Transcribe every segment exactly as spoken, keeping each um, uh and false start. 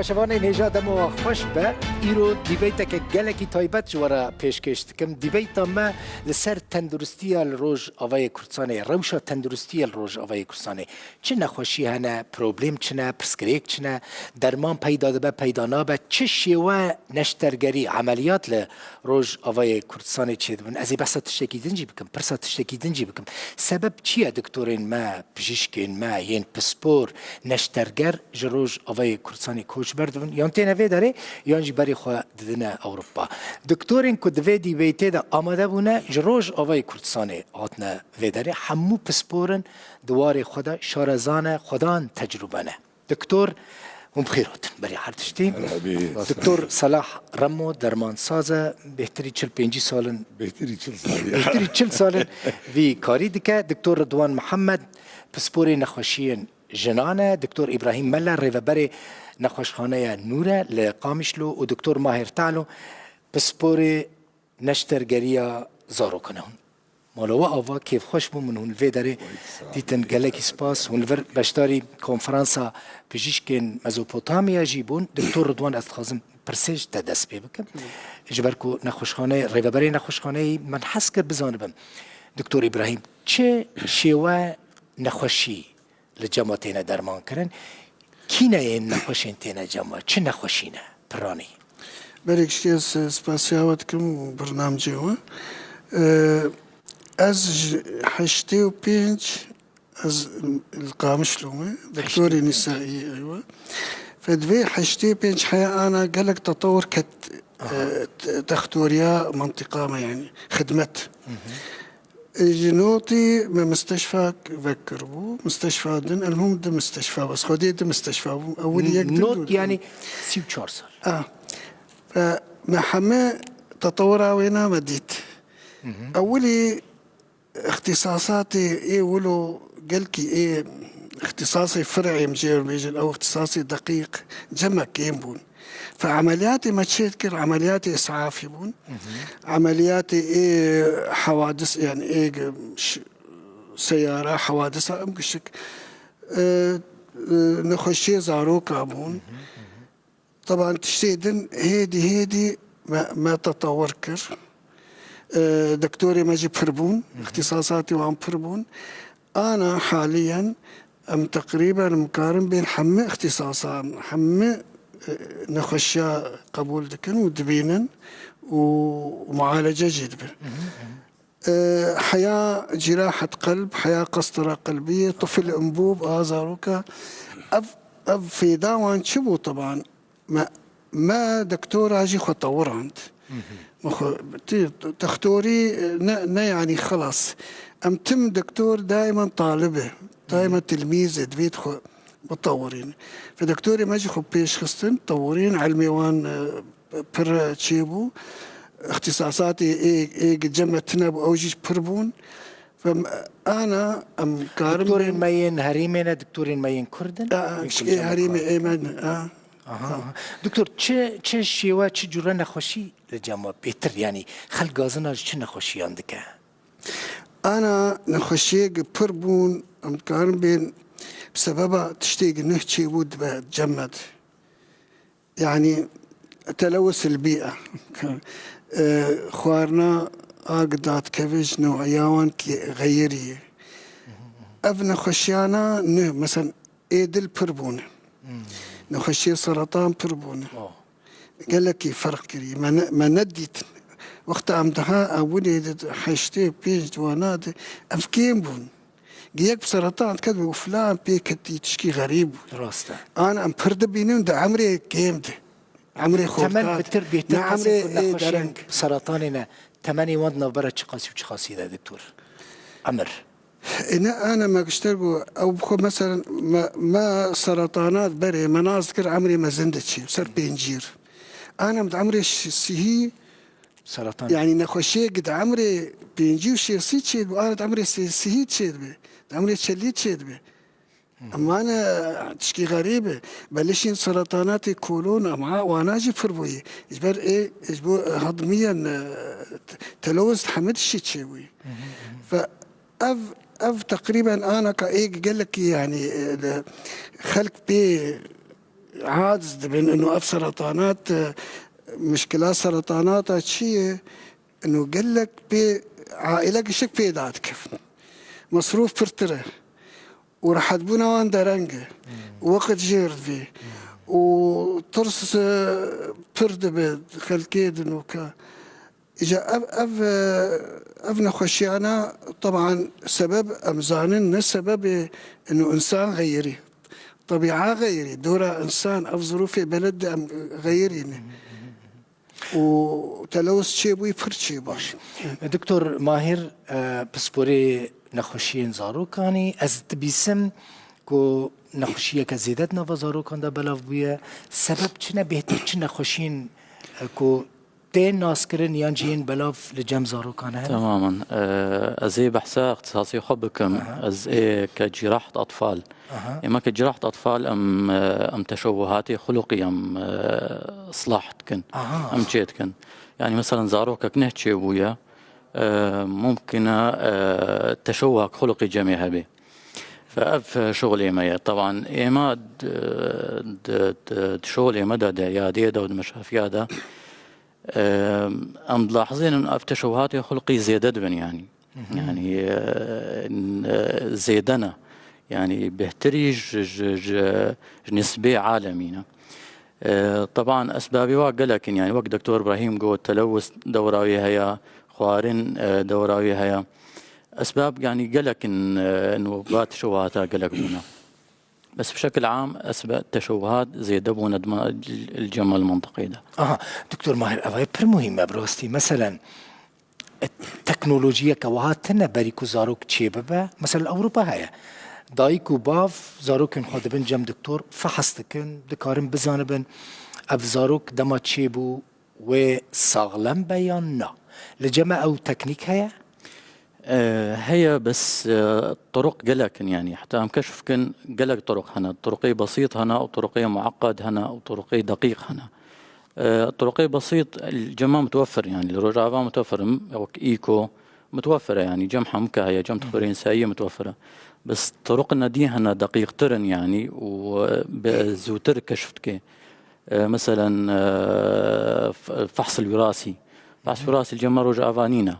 Şevanê hêja dema xweş be. Îro dîbeyteke gelekî taybet ji we re pêşkêş dikim. Dîbeyta me li ser tenduristiya li Rojavayê Kurdistanê, rewşa tenduristiya li Rojavayê Kurdistanê. Çi nexweşî hene, problem çi ne, pirsgirêk çi ne, derman peyda dibe, peyda nabe, çi şêwe neştergerî, emeliyat li Rojavayê Kurdistanê çêdibin. Ez ê behsa tiştekî din jî bikim, pirsa tiştekî din jî bikim. Sebeb çi ye doktorên me, pijîşkên me, yên pispor, neşterger ji Rojavayê Kurdistanê koçber dibin? Yan têne vê derê, yan jî berê xwe didine Ewropa. Doktorên ku di vê dîbeytê de amade bûne, ji Rojavayê Kurdistanê hatine vê derê. Hemû pispor in, di warê xwe de şarezan e, xwedan tecrûbe ne. Doktor, hûn bi xêr hatin. Berî her tiştî. Merhebî. Doktor Selah Remo dermansaz e, bêhtirî çil pêncî sal in. Bêhtirî çil sal ya. Bêhtirî çil sal in vî karî dike. Doktor Ridwan Mihemed, pisporê nexweşiyên jinan e. Doktor Îbrahîm Mele, rêveberê Nexweşxaneya Nûr e li Qamişlo û Doktor Mahir Talo, pisporê neştergeriya zarokan e. Hûn mala we ava, kêfxweş bûm min hûn li vê derê dîtin. Gelekî spas. Hûn li vir beşdarî konferansa pijîşkên Mezopotamya jî bûn. Doktor Ridwan, ez dixwazim pirsê ji te dest pê bikim. Ji ber ku nexweşxaneyê, rêveberê nexweşxaneyê min hez kir bizanibim. Doktor Îbrahîm, çi şêwe nexweşî li cem we têne dermankirin? Kî ne yên nexweşên têne cem we? Çi nexweşî ne? Piranî. Berê gişkê ez spasiya we dikim û bernamcê we. Ee, ez ji heştê û pênc, ez li Qamişlo me, doktorê nîsaî, eywa. Fe divê heştê û pênc heya ana gelek tetewir ket, e, te-, textoriya mentiqa me, yanî xidmet. Ji notî me misteşfa vekiribû, misteşfa din, elmûm di misteşfa, bes xwedê di misteşfa bû. Ewilî yek din Not dû. Yanî sî û çar sal. Ah. Fe me heme tetewira wê name dît. Ewilî îxtîsasatê ê wilo gelkî ê îxtîsasê fir'ê em jê re bêjin, ew îxtîsasê deqîq cem me kêm bûn. Fe emeliyatê me çê dikir, emeliyatê îsafî bûn. Emeliyatê ê hewadis, yani ê g-, ş-, seyara hewadisa em gişik, e, e, nexweşiyê zaroka bûn. Teban tiştê din hêdî hêdî me, me tetewir kir. E, doktorê me jî pir bûn, îxtîsasatê wan pir bûn. Ana haliyen em teqrîben em karin bên hemî îxtîsasan, hemî, e, nexweşiya qebûl dikin û dibînin û mualece jî dibin. E, heya cirahet qelb, heya qestera qelbiye, tifil embûb, a zaroka. Ev, ev fêda wan çi bû teban? Me, me doktora jî xwe tewirand. Me xwe, ti, textorî ne, ne yanî xilas. Em tim doktor daimen talib e, daimen tilmîz e, divêt xwe bitewirîn. Ve doktorê me jî xwe pêş xistin, tewirîn, ilmê wan, e, pir çêbû. Îxtîsasatê ê, ê cem me tine bû, ew jî pir bûn. Ve em, ana em karin Doktorên me yên herêmê ne, doktorên me yên Kurd in? A, a, Yên çikê Kurd in herêmê ê me ne, a. Aha, aha. Doktor, çi, çi şêwe, çi cure nexweşî li cem we bêtir, yanî xelk gazina ji çi nexweşiyan dike? Ana nexweşiyê gi pir bûn, em dikarin bên bi sebeba tiştê gi nuh çêbû dibe cem me de. Yani, telewus el bî'a. E, xwarina a gi dadkeve ji new'iya wan ki xeyirî ye. Ev nexweşiyana ne, mesela, ê dil pir bûne. Nexweşiyê seratan pir bûne. Oh. Gelekî ferq kirî. Me ne, me nedîtin. Wexta em daha ewilê de heştê pênc di wana de ev kêm bûn. Yek bi seratan diket û filan pê ketî, tişkî xerîb bû. Rast e. An em pir dibînin di emrê kêm de. Emrê xorta. Temel bitir bêtir kesên ku nexweşên seratanê ne, temenê wan di navbera çiqasî û çiqasî de, doktor? Emir. E, ne, ana me gişter got, ew bi xwe, mesela, me, me seratana berê, me nas dikir emrê mezin de çê, ser pêncî. Ana em di emrê ş-, sihî Seratan. Yani nexweşiyek di emrê pêncî û şêsî çêdibe, ana di emrê sê-, sihî çêdibe, di emrê çelî çêdibe. Ema ne tişkî xerîb e. Belê şîn seratanatê kolon, ema wana jî pir bûyî. Ji ber ê, ji bo hedmiyen, e, te-, telewuz hemî tiştî çêbûyî. Ve ev, ev teqrîben anaka ê gelekî, yani, e, li xelk pê aciz dibin. Ino ev seretanat, e, mişkila seretanata çi ye? Ino gelek pê, aîle gişik pê dadikevin. Mesrûf pirtir e. Û rehetbûna wan dereng e. Weqt jêr divê. Û tirs, e, pir dibe xelkê di nûke. Îca ev, ev, e, ev nexweşiyana, teban sebeb em zanin, ne sebebê ino însan xeyirî. Tebîa xeyirî, dora însan, ev zirûfê beled de em xeyirî ne. Û telewuz çêbûyî, pir çêbûyî. Baş. Doktor Mahir, e, pisporê nexweşiyên zarokanî, ez dibîsim ku nexweşiyeke zêde di nava zarokan de belav bûye. Sebeb çi ne, bêhtir çi nexweşiyên, e, ku tê naskirin yan jî yên belav li cem zarokan hene? Temamen. E, ez ê behsa ixtisasê xwe bikim. Aha. Ez ê ke cîraht atfal. Aha. Êma ke cîraht atfal em, e, em teşewuhatê xuluqî em, e, islah dikin. Aha. Em çê dikin. Yani mesela zarokek neh çêbûye, e, mumkin e, e, teşewuhek xuluqî cemê hebe. Fe ev, e, şixulê me ye. Teban êma di, di, di, di şixulê me de, di iyadeyê de û di meşafiya de, e, em dilahizînin ev teşewuhatê xulqî zêde dibin yani. Mhm. Yani, e, n-, e, zêde ne. Yani bêhtirî ji, ji, ji, ji nisbê alemî ne. E, teban esbabê wa gelek in yani, wek Doktor Ibrahîm got, telewuz dewra wê heye, xwarin, e, dewra wê heye. Esbab, yani, gelek in, e, ino va teşewuhata gelek bûne. Bes bi şekil am, esbe-, teşewuhat zêde bûne dima li cem el-mintiqê de. Aha, Doktor Mahir, ev pir muhîm e bi rastî. Meselen, e, teknolojiyeke wiha tune berî ku zarok çêbibe. Meselen, Ewropa heye. Dayik û bav zarokên xwe dibin cem doktor, fehs dikin, dikarin bizanibin ev zarok dema çêbû, wê saxlem be yan na? Li cem me ew teknîk heye? E, heye, bes, e, turuq gelek in, yani, heta em keşf kin, gelek turuq hene. Turuqê besît hene û turuqê mueqqed hene û turuqê deqîq hene. E, turuqê besît li cem me mutewefir, yani, li Rojava mutewefir in, wek Îko, mutewefir e, yani, cem hemûka heye, cem Hı hı. tixurên sayiyê mutewefir e. Bes turuq nedî hene, deqîqtir in, yani, û, e, bi zûtir keşf dike. E, meselen, e, f-, fehs el-wirasî. Fehs Hı hı. wirasî li cem me Rojava nîne.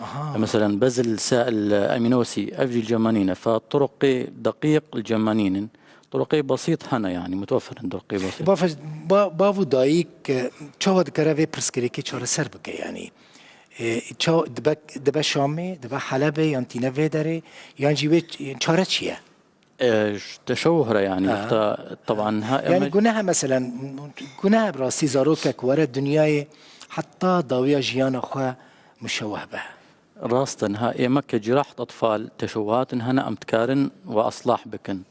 Aha. E, meselen, bez el-, sa-, el-, eminosî, ev jî li cem me nîne. Fe turuqê deqîq li cem me nînin. Turuqê besît hene, yani, mutewefir in turuqê besît. Bav-, ba-, bav û dayik, e, çawa dikare vê pirsgirêkê çareser bike, yani? E, ça-, dibe, dibe Şamê, dibe Helebê, yan tîne vê derê, yan jî wê ç-, çare çi ye? E, ji teşewuh re, yani, Ha. wexta, teban, ha, Yani eme- guneh e, meselen, guneh e bi rastî zarokek were dinyayê, heta dawiya jiyana xwe muşeweh be. Rast in, ha, ême ke ciraht atfal, teşewuhat in hene, em dikarin we islah bikin.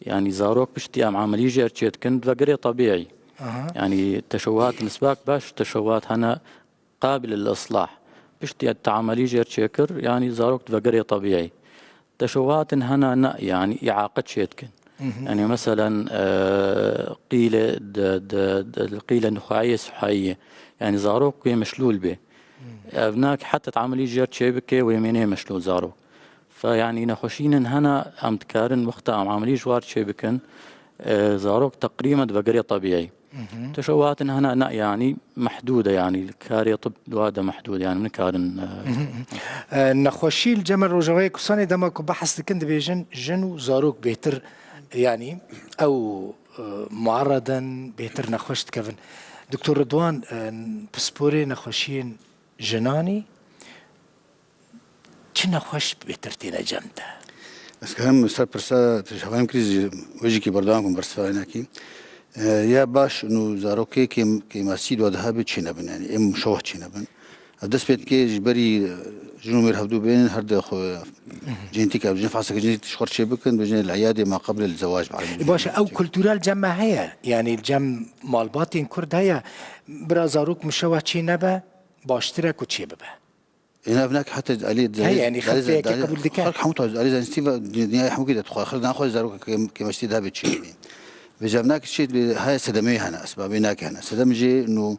Yani zarok piştî em amelî jê re çê dikin, di vegerê tebîî. Aha. Yani teşewuhat nisbak baş, teşewuhat hene qabil lil islah. Piştî te amelî jê re çêkir, yani zarok di vegerê tebîî. Teşewuhat in hene ne, yani îaqe çê dikin. Mhm. Yani meselen, e, qîle de, de, de, qîle nuxayê suhayê. Yani zarok wê meşlûl bê. Mhm. Ev nak heta te amelî jê re çê bike, wê mênê meşlûl zarok. Fe yani nexweşînin hene, em dikarin wexta em amelî ji war çê bikin, e, zarok teqrîben di vegerê tebîî. Mhm. Teşewuhatin hene ne, yani mehdûd e, yani karê tib wa de mehdûd e, yani nikarin, e, Mhm, mhm. E, nexweşî li cem Rojavayê Kurdistanê dema ku behs dikin dibêjin jin û zarok bêhtir, yani ew, e, muarred in, bêhtir nexweş dikevin. Doktor Ridwan, e, pisporê nexweşiyên jinanî, çi nexweş bêtir têne cem te? Ez karim ser pirsa, tu ji hevalên kirî zî wê jî kî berdewam kim bersiva înakî. E, ya baş û zarokê kêm-, kêmasî dua diha bi çê nebin, yani em muşeweh çê nebin. Ev dest pê dike ji berî, e, jin û mêr hevdû bênin, her de xwe Mhm. genetîk, ev jin fehseke genetîk ji xwe çê bikin, bêjin li eyadê ma qeble li zewac bi E, baş e, ew kultura li cem me heye, yani li cem malbatên Kurd heye, bira zarok muşeweh çê nebe, baştir e ku çê bibe. Êna ev nak heta alî Heye, yani xelk vê yekê qebûl dike. Xelk hemû tawz alî zanistî ve dü-, dünyayê hemûkî de dixwe. Xelk naxwe zarok kêm-, kêmeştî de be çêbî. Vêca ev nak çê heye sedemê hene, esbabê nak hene. Sedem jê nû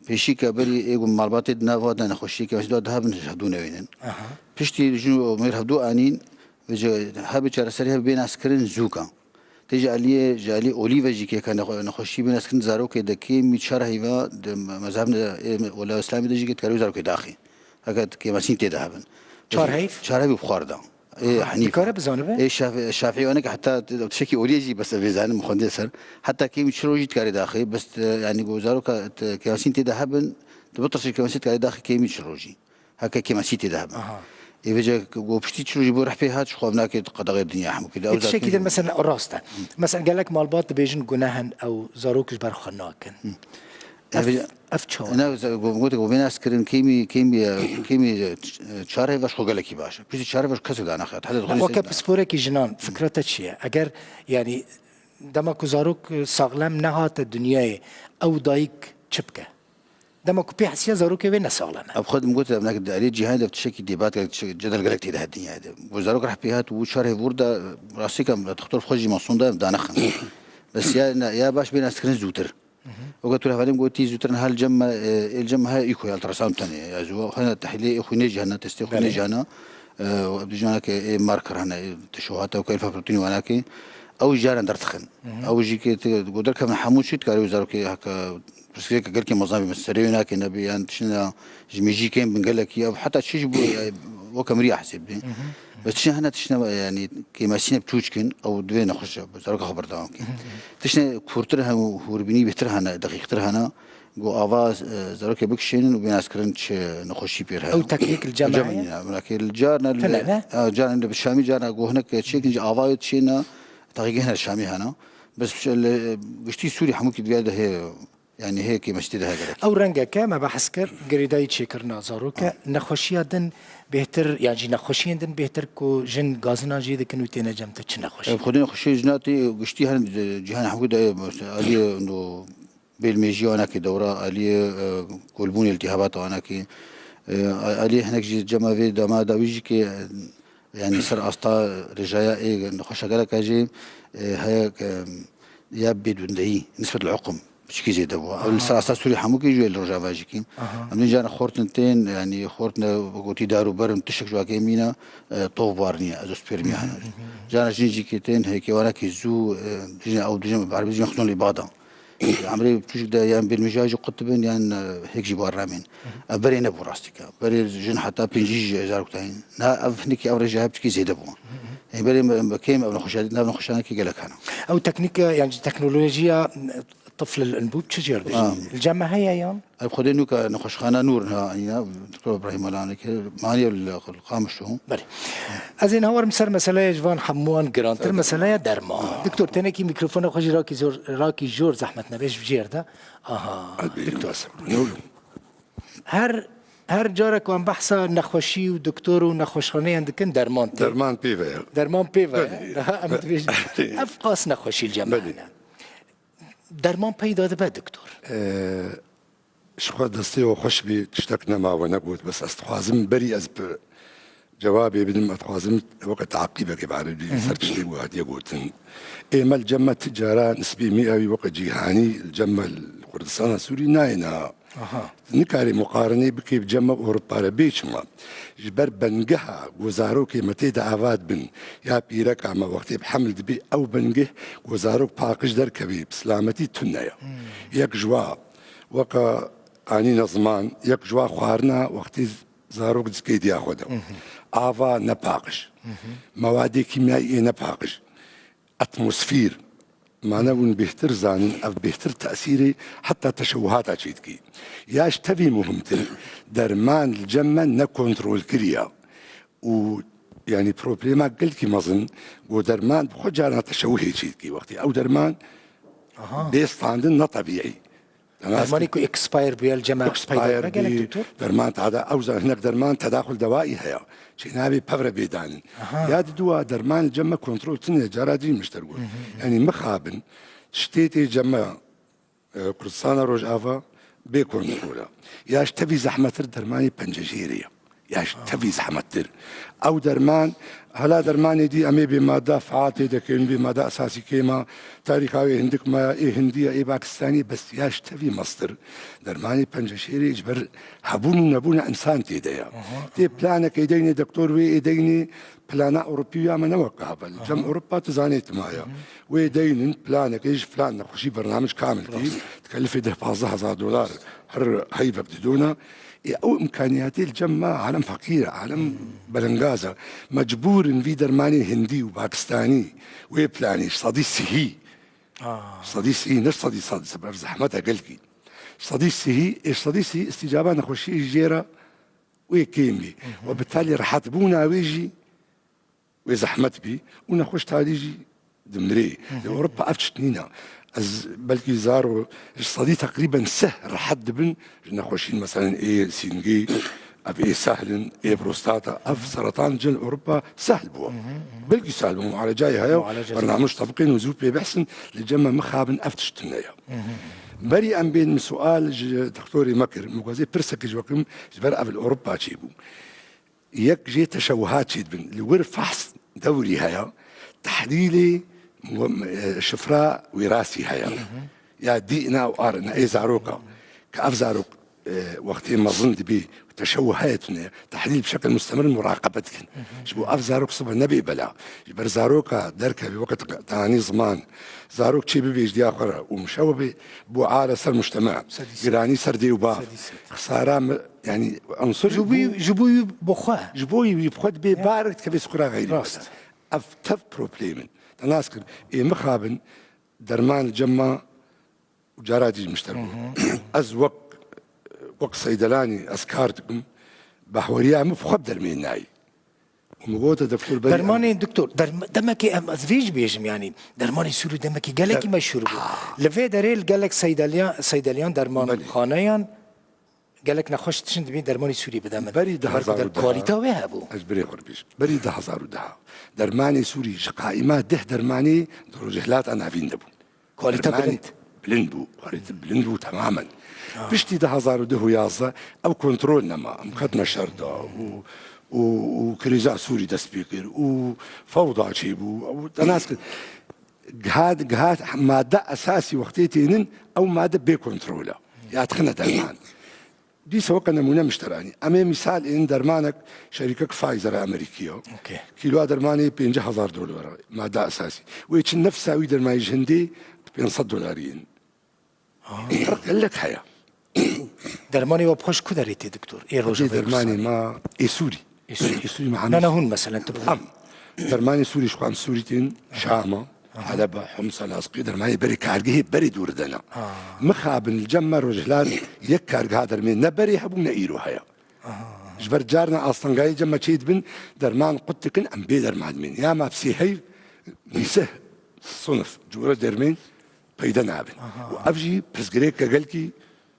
pêşî ke berî ê ku malbatê di nav de nexweşî kêmeştî de hebin ji hevdû newênin. Aha. Piştî jin û mêr hevdû anîn, vêca hebê çareserî hebe bê naskirin zûka. Tê ji aliyê, ji aliyê olî ve jî kêka nexwe-, nexweşî bê naskirin zarokê de kêmî çar heyva di me-, mezhebin de, ê me-, wela Îslamî de jî kê dikarî zarokê daxî. Heke kêmasîn tê de hebin. Çar heyv? Çar heyv û bi xwar da. Ê Aha, Henîfe. Dikare bizanibe? Ê Şafi-, Şafî waneke heta t-, tiştekî olî jî bes vê zanim xwendê ser. Heta kêmî çi rojî dikarî daxî, bes, e, yanî ku zaroka t-, kêmasîn tê de hebin, tu bitirşî kêmasî dikarî daxî kêmî çi rojî. Heke kêmasî tê de hebe. Aha. Ê vêce ku piştî çi rojî bo rih pê hat, ji xwe ev nake qedexê dinya hemûkê de. Ew Ê tişekî zaten din mesela rast e. Mesela gelek malbat dibêjin guneh in, ew zarok ji ber xwe nakin. Hı. Ev, Ev vêce ev çawa? Ne, ze-, go-, gote ku vê nas kirin, kêmî, kêmî, kêmî, e, çar heyva ji xwe gelekî baş e. Piştî çar heyva ji kesê danaxe. Heta dixwîne Weke sê pisporekî jinan, fikra te çi ye? Eger, yanî, dema ku zarok, e, saxlem nehate dinyayê, ew dayik çi bike? Dema ku pê hesiya zarokê wê nesaxlem e. Ev xwe dim gote, ev nek di aliyê cîhanê de tiştekî debat gelek, tiştekî cedel gelek tê de hediye de. Bu zarok reh pê hat û çar hevur da, rastî ke em doktor xwe jî masûm da, em danexin. Bes ya, ya baş bê naskirin zûtir. Hı hı. Oka tu rehberîm gotî zûtir niha li cem me, e, ê li cem me heye îko ya ultrasound tenê. Ya ji we hene tehlîlê ê xwînê jî hene, testê xwînê Belê. jî hene. E, dijana ke ê marker hene, ê teşewihata, oka alfa protein wanakê. Ew jî caran derdixin. Hı hı. Ew jî ke tu, ku derkevin hemû çî dikarî wê zarokê heke Pirsgirêka gelkî mezin bî, serê wê nake nebî, yan tiştine ji mêjî kêm bin gelekî, ev heta çi ji bo, e, weke miriya hesêb bî. Hı hı. Bes tiştine hene tiştine, yanî kêmasîne biçûçk in, ew divê nexweş e, zaroka xwe berdewam kê. Hı hı. Tiştine kûrtir hene û hûrbînî bêhtir hene, deqîqtir hene, ku ava, e, zarokê bikişênin û bê naskirin çi nexweşî pê re heye. Ew teknîk li cem me Cem heye? nîne, belkî li carna li, Tune ne? e, carna li bi Şamî carna ku hinek çêkin ji ava wê dişêne, teqîqê hene Şamî hene. Bes li, giştî Sûrî hemûkî diviya de heye. Yanî hê kêmasîtî de hegere. Ew rengeke me behs kir, girêdayî çêkirina zaroke. Ha. Nexweşiya din bêhtir, yan jî nexweşiyên din bêhtir ku jin gazinan jê dikin û têne cem te çi nexweşî? Ev xwedê nexweşiyê jina tê giştî her cîhanê hemû de, aliyê no bêlmêjî wanakê dewra, aliyê, e, kolbûnê iltîhabat wanakê, e, aliyê hinek jî cema vê dama dawî jî kê, e, Yanî ser asta rêjaya ê nexweşa geleka jî, e, heye ke ya bêdundeyî, nisbet li uqum, piçkî zêde bû. Ew li ser Aha. asta Sûrî hemûkî jî li Rojava jî kî. Aha. Em nî carna xortin tên, yanî xortine gotî dar û ber in, tişek ji wakê mîne, e, tov bar niye, azoospermia Hı hı, hene. hı hı. Carna jin jî kê tên, hêkê wanakî zû, e, dijin ew dijin, bi erebî dijin xunûl îbada. Emrê çûçik de yan bêlmêja jî qut dibin yan, e, hêk jî bar namên. Ev berê nebû rastî ke. Berê jin heta pêncî jî zarok dayîn. Na ev hinekî ev rêje hep çikî zêde bû. Ê berê me, me kêm ev nexweşa, nav nexweşanekî gelek hene. Ew teknîke, yan jî teknolojiya, e, tifl el enbûb çi jêr dijî? Ha. Li cem me heye yan? Ev xwedê nû ke nexweşxana nûr ha, ya, Doktor Ibrahîm Alanekê, maniye li, li Qamişlo. Belê. Ez ê niha werim ser meseleya ji van hemûyan girantir, meseleya derman. Doktor, tenekî mîkrofona xwe jî rakî zor, rakî jor zehmet nebe ji jêr de. Aha, Elbê, doktor. Basim. Nûr. Her, her carek wan behsa nexweşî û doktor û nexweşxaneyan dikin, derman tê. Derman pê ve ye. Derman pê ve ye. Belê. Daha em dibêjin. Belê. Ev qas nexweşî li cem me Belê. hene. Derman peyda dibe, doktor. Ee, Ji xwe destê we xweş bî, tiştek nema we negot, bes ez dixwazim berî ez bi cewabê bidim, ez dixwazim weke teqîbekê bi erebî Hı hı. ser tiştê ku hatiye gotin. Ê me li cem me ti cara nisbê mî ew weke cîhanî li cem me li Kurdistana Sûrî nayêne. Aha. Nikarê muqarenê bikê bi cem me Ewropa re bê çima. Ji ber bengeha ku zarokê me tê de ava dibin, ya pîreka me wextê bi heml dibê, ew bengeh ku zarok paqij derkevê, bi silametî tune ye. Hmm. Yek ji wa Weke anîne ziman, yek ji wa xwarina wextê zarok dikê diya xwe de. Mhm. Ava nepaqij. Mhm. Mewadê kîmyayî ê nepaqij. Atmosfîr. Mane hûn bêhtir zanin, ev bêhtir tesîrê heta teşewihata çê dikî. Ya ji tevî muhimtir, derman li cem me nekontrolkirî ye. Û, yanî, problema gelkî mezin, ku derman bi xwe carna teşewihê çê dikî. Wextê ew derman Aha. bê standin ne tebîî. Dermanê ku expire bûye li cem me Expire peyda gelek bî, doktor? derman tada, ew zan hinek derman tedaxul dewaî heye. Çê nabê pevre bê danin. Aha. Ya di dua derman li cem me kontrol tune, cara dî mişter got. Hı hı hı. Yanî mixabin, tiştê tê cem me, e, Kurdistana Rojava bê kontrol e. Ya ji tevî zehmetir dermanê pencejêrê ye. Ya ji tevî zehmettir. Ew derman, hela dermanê dî em ê bê mada faal tê dekin, bê mada esasî kêm a, tarîxa wê hindik me, ê hindî ye, ê pakistanî, bes ya ji tevî mestir. Dermanê penceşêrê ji ber hebûn û nebûna însan tê de ye. Tê planekê deynê doktor wê ê deynê plana Ewropî ya me ne wek gava. Li cem Ewropa tu zanê tu maye. Wê deynin planekê ji filan nexweşî bernamij kamil tê. Dikelifê deh pazdeh hezar dolar her heyvek didona. Ê, ew imkaniyatê li cem me alem feqîr e, alem belengaz e. Mecbûr in vî dermanê hindî û pakistanî wê planî ji sedî sihî. Ji sedî sihî, ne ji sedî sed, sebeb zehmet e gelkî. Ji sedî sihî, ê ji sedî sihî îstîcaba nexweşiyê jê re wê kêm bî. We bi talî rehetbûna wê jî wê zehmet bî û nexweş talî jî dimirê. Li Ewropa ev tişt nîne. Ez belkî zaro ji sedî teqrîben sih rehet dibin ji nexweşîn, meselen ê sîngî, ev ê sehlin, ê prostata, ev seratan cin Ewropa sehl bû. Belkî sehl bû, mualecayê heye, Mualece bernamij tebiqên û zû pê behsin, li cem me mixabin ev tişt tune ye. Berî em bên min sual ji doktorê me kir, min xwezê pirsekê ji we kim, ji ber ev li Ewropa çêbû. Yek jê teşewuhat çêdibin. Li wir fehs dewrî heye, tehlîlê mu-, e, şifra wîrasî heye. Ya D N A û R N A ê zaroka. Ke ev zarok, e, wextê mezin dibî, teşewuh heye tune, tehlîl bi şekil mustemir muraqebe dikin. Ji bo ev zarok sibe nebê bela. Ji ber zaroka derkevî weke te-, tanî ziman, zarok çê bibê ji diya xwe re û mişewe bê, bo ale ser mujtema. Sedî sed. Giranî ser dê û bav. Sedî sed. Xisara mi-, Yanî, unsur Ji bo wî, ji bo wî bi xwe. Ji bo wî bi xwe dibê Ya. Barek dikeve sukura xeyrî Rast. Mesela. Ev tev problem in. Te nas kir, ê mixabin derman cem me û cara dî ji mişter bû. Ez wek, wek seydelanî ez kar dikim, behweriya min bi xwe bi dermê nayî. Û min gote, doktor, berî em Dermanê doktor, derm-, demekê em, ez vê jî bêjim, yanî dermanê Sûrî demekê gelekî Der- meşhûr bû. Ah. Li vê derê li gelek seydeliyan, seydeliyan Belê. dermanxaneyan gelek nexweş diçin dibî dermanî Sûrî bide min. Berî Ber ku der-, du hezar û deh. Kualîta wê hebû. Ez birê xwe bêjim. Berî du hezar û deh. Dermanê Sûrî ji qaîma deh dermanê di Rojhilata Navîn de bûn. Kualîte Dermanê bilind. Bilind bû. Kualîte bilind bû temamen. Ha. Piştî du hezar û deh û yazdeh ew kontrol nema. Em ketine şer de û, û, û krîza Sûrî dest pê kir û fewda çêbû. Ew te nas kir. Giha, giha made esasî wextê tênin, ew made bê kontrol e. Ya dixine derman. Dîsa weke nemûne mişteranî. Em ê mîsal ên dermanek şerîkek Pfizer e Amerîkî ye. Okey. Kîloa dermanê pêncî hezar dolar e, made esasî. Wê çi nefsa wî dermanî ji Hindê pênc sed dolarî yên. Ferq gelek heye. Dermanê we bi xwe ji ku derê tê, doktor? Ê Rojavayê Kurdistanê. Dermanê ma ê Sûrî. Ê Sûrî. Ê Sûrî me Na, na, hemî hûn meselen tu bixwe. Em. Dermanê Sûrî ji xwe em Sûrî tên, Şam e, Heleb e, Homs e, Lazqî, dermanê berê kargehê berê dûr de ne. Ha. Mixabin li cem me rojhilat yek kargeha dermê ne berê hebû ne îro heye. Ji ber carna astengayê cem me çê dibin, derman qut dikin, em bê derman dibin. Ya me bi sê heyv, bîseh sunif, cûre dermên peyde nabin. Û ev jî pirsgirêkeke gelkî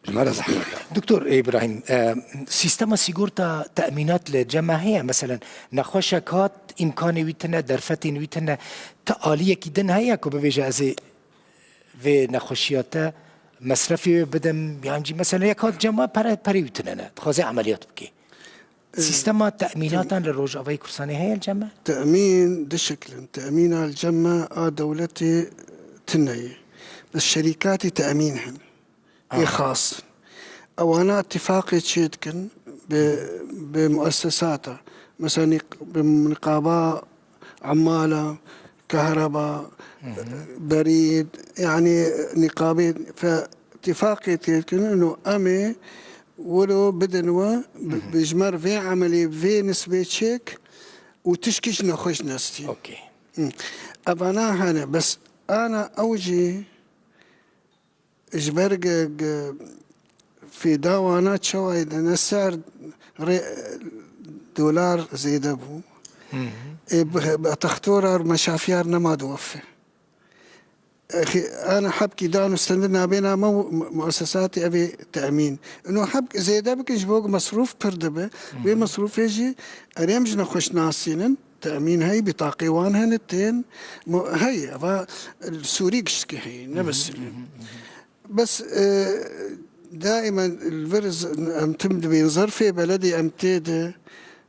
ji me re zehmet e. Doktor Îbrahîm, e, sîstema sîgorta te'mînat li cem me heye? Meselen, nexweşek hat, îmkanê wî tune, derfetên wî tune, ti aliyekî din heye ku bibêje, ez ê vê nexweşiya te mesrefê wê bidim, yan jî, meselen, yek hat cem me pere, perê wî tune ne, dixwaze emeliyat bike. Sîstema te'mînatan li Rojavayê Kurdistanê heye li cem me? Te'mîn du şekil in. Te'mîna li cem me a dewletê tune ye. Bes şerîkatî te'mîn hene. Ê xas in. Ewana îtifaqê çê dikin bi, bi muessesata. Mesela nîq-, bi niqaba emala, kehreba, berîd, yanî nîqabê fe-, îtifaqê tê dikin, ino em ê wilo bidin we, bi, bi ji me re vê emelê, vê nisbê çêk û tişkî ji nexweş nestî. Okey. Hı. Evana hene, bes ana ew jî ji ber ge, ge fêda wana çawa ye de ne ser rê dolar zêde bû. Hı hı. Ê, bi, bi textora meşafiya re nema di wefe. Ê, xi-, ana hebkî dan û stendin nabêna me û mu-, muessesatê ev ê te'mîn. Ino hebk zêde bikin ji bo ku mesrûf pir dibe. Hı hı. Wê mesrûfê jî erê em ji nexweş nasînin. Te'mîn heye, bitaqê wan hene tên, mo-, heye, eva li Sûrî giştikî heye, ne bes li. Bes, e, Daimen li vir z-, em tim dibên zerfê beledê em tê de,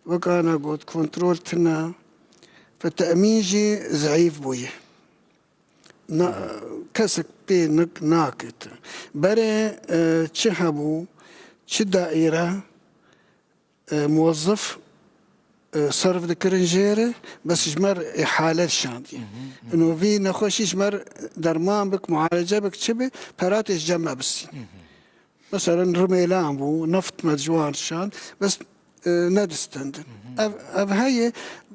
wek ana got, kontrol tune, fe te'mîn jî zeîf bûye. Na, kesek pê nik-, nake. Berê, e, çi hebû, çi daîre, e, muwezzif, e, serf dikirin jê re, bes ji me re îhale dişandiye. Ino vî nexweşî ji me re derman bik, mualece bik, çi bi, pera tê ji cem me bistîn. Meselen, rimêlan bû, neft me ji wan şand, bes, e, nedistendin. Ev, ev heye,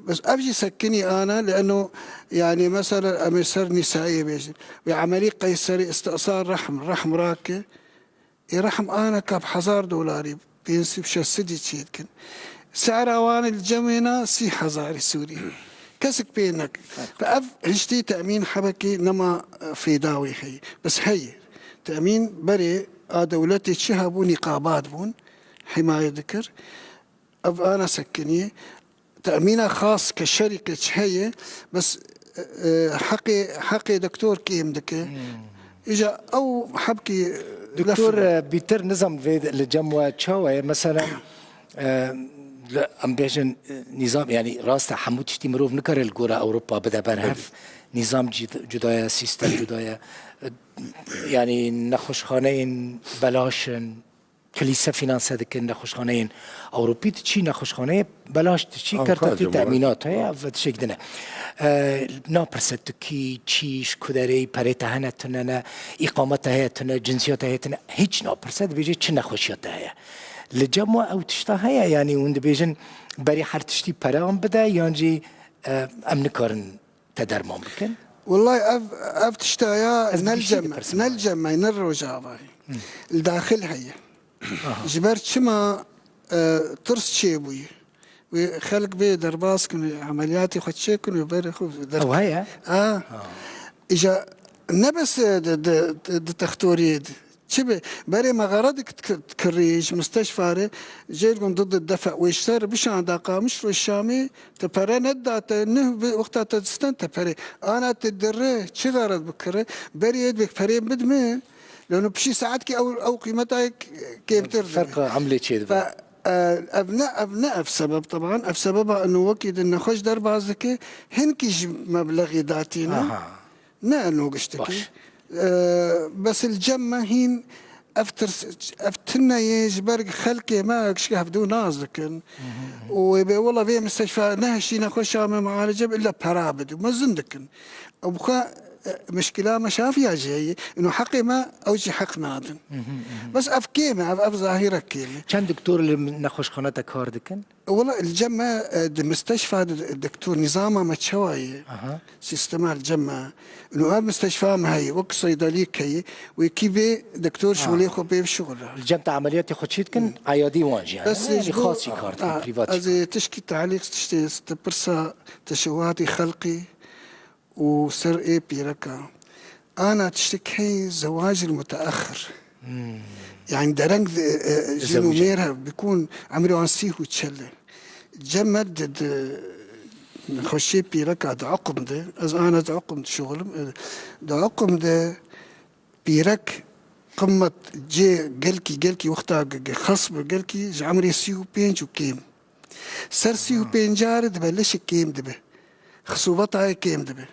bes ev jî sekinî ana, li eno, yani, meselen, em ê ser Nîsayê bêjin. Wê emelî qeyserî, îstîsal rehm, rehm rake, ê rehm ana ka bi hezar dolarî, pênc sed, şeş sed çê dikin. Se'ra wan li cemê na sî hezarî Sûrî. Kesik pê nek. Fe ev hiştî te'mîn hebekî nema, e, fêda wê heye. Bes heye. Te'mîn berê a dewletê çi hebû nîqabat bûn, himaye dikir. Ev ana sekinî. Te'mîna xas ke şerîke çi heye, bes, e, e, heqê, heqê doktor kêm dike. Îja ew hebkî Doktor, lef e, bîtir nizam vê li cem we çawa ye? Meselen, e, li, em bêjin, e, nîzam, yani rast e, hemû tiştî mirov nikare li gora Ewropa bide ber hev. Nîzam cid-, cuda ye, sîstem cuda ye. E, yani nexweşxaneyên belaş in, kilîse fînanse dikin, nexweşxaneyên Ewropî diçî, nexweşxaneyê belaş diçî, Anqara kerta fî cemaat. Te'mînat heye, ev tişek din e. E, napirse tu kî, çî, ji ku derê yî, perê te hene tune ne, îqameta heye tune, cinsiyeta heye tune, hiç napirse, dibêje çi nexweşiya te heye. Li cem we ew tişta heye, yanî hûn dibêjin berî her tiştî pere an bide, yan jî, e, em nikarin te derman bikin? Wellahî ev, ev tişta ya Ez bi ne li giştî cem me, dipirsim ne li abi. Cem me, ne li Rojavayê. Li daxil heye. Ji ber çima, e, tirs çêbûye. Wê xelk bê derbas kin, emeliyatê xwe çêkin û berê xwe der-, Ew heye? A. Îja ne bes, e, di, di, di, di textoriyê de. Çi bi? Berê me xera dik-, dik-, dikirî ji misteşfa re, jê digon du di defe wê ji ser bişanda Qamişlo Şamê, te pere nedate, neh bi wexta te disten te perê. Ana te dire, çi xera bikire? Berê yê dibê perê bidme, leno pişî saetkî ew, ew qîmeta k-, kêmtir dibe. Ferqa emlê çê dibe. Fe, e, ev ne, ev ne ev sebeb, teban. Ev sebeba ino wekî di nexweş derbas dike, hinkî ji meblexê datîne. Aha. Ne eno giştekî. Baş. E, bes li cem me hîn ev tirs, ev tune yê ji ber xelkê me gişke hevdû nas dikin. Û wê bê wela vê misteşfa nehişî nexweşa me mualece bi illa pera bidû. Mezin dikin. Ew bi xwe, e, mişkila me şafiya jî heye. Ino heqê me ew jî heq nadin. Bes ev kêm e, ev, ev zahîre kêm e. Çend doktor li nexweşxane te kar dikin? Wela li cem me, e, di misteşfa de doktor nîzama me çawa ye? Aha. Sîstema li cem me. Û ev misteşfa me heye, wek seydelî heye, wê kî bê doktor şixulê xwe pê bişixule. Li cem te emeliyatê xwe çê dikin, eyadî wan jî hene. Bes ji bo xas jî kar dikin, a, prîvat jî. Ez ê tişkî talîq tiştê te pirsa teşewatî xelqî û ser ê pîreka. Ana tiştek heye zewacil muteaxir. Yani dereng, e, e, jin û mêr hev bikûn emrê wan sîh û çel e. Cem me di, di nexweşiyê pîreka di Uqum de, ez ana di Uqum dişixulim, e, di Uqum de pîrek qimet cê gelkî, gelkî wexta ge-, ge-, xes bi gelkî ji emrê sîh û pênc û kêm. Ser sîh û pênc re dibe leşek kêm dibe. Xisûbeta yê kêm dibe.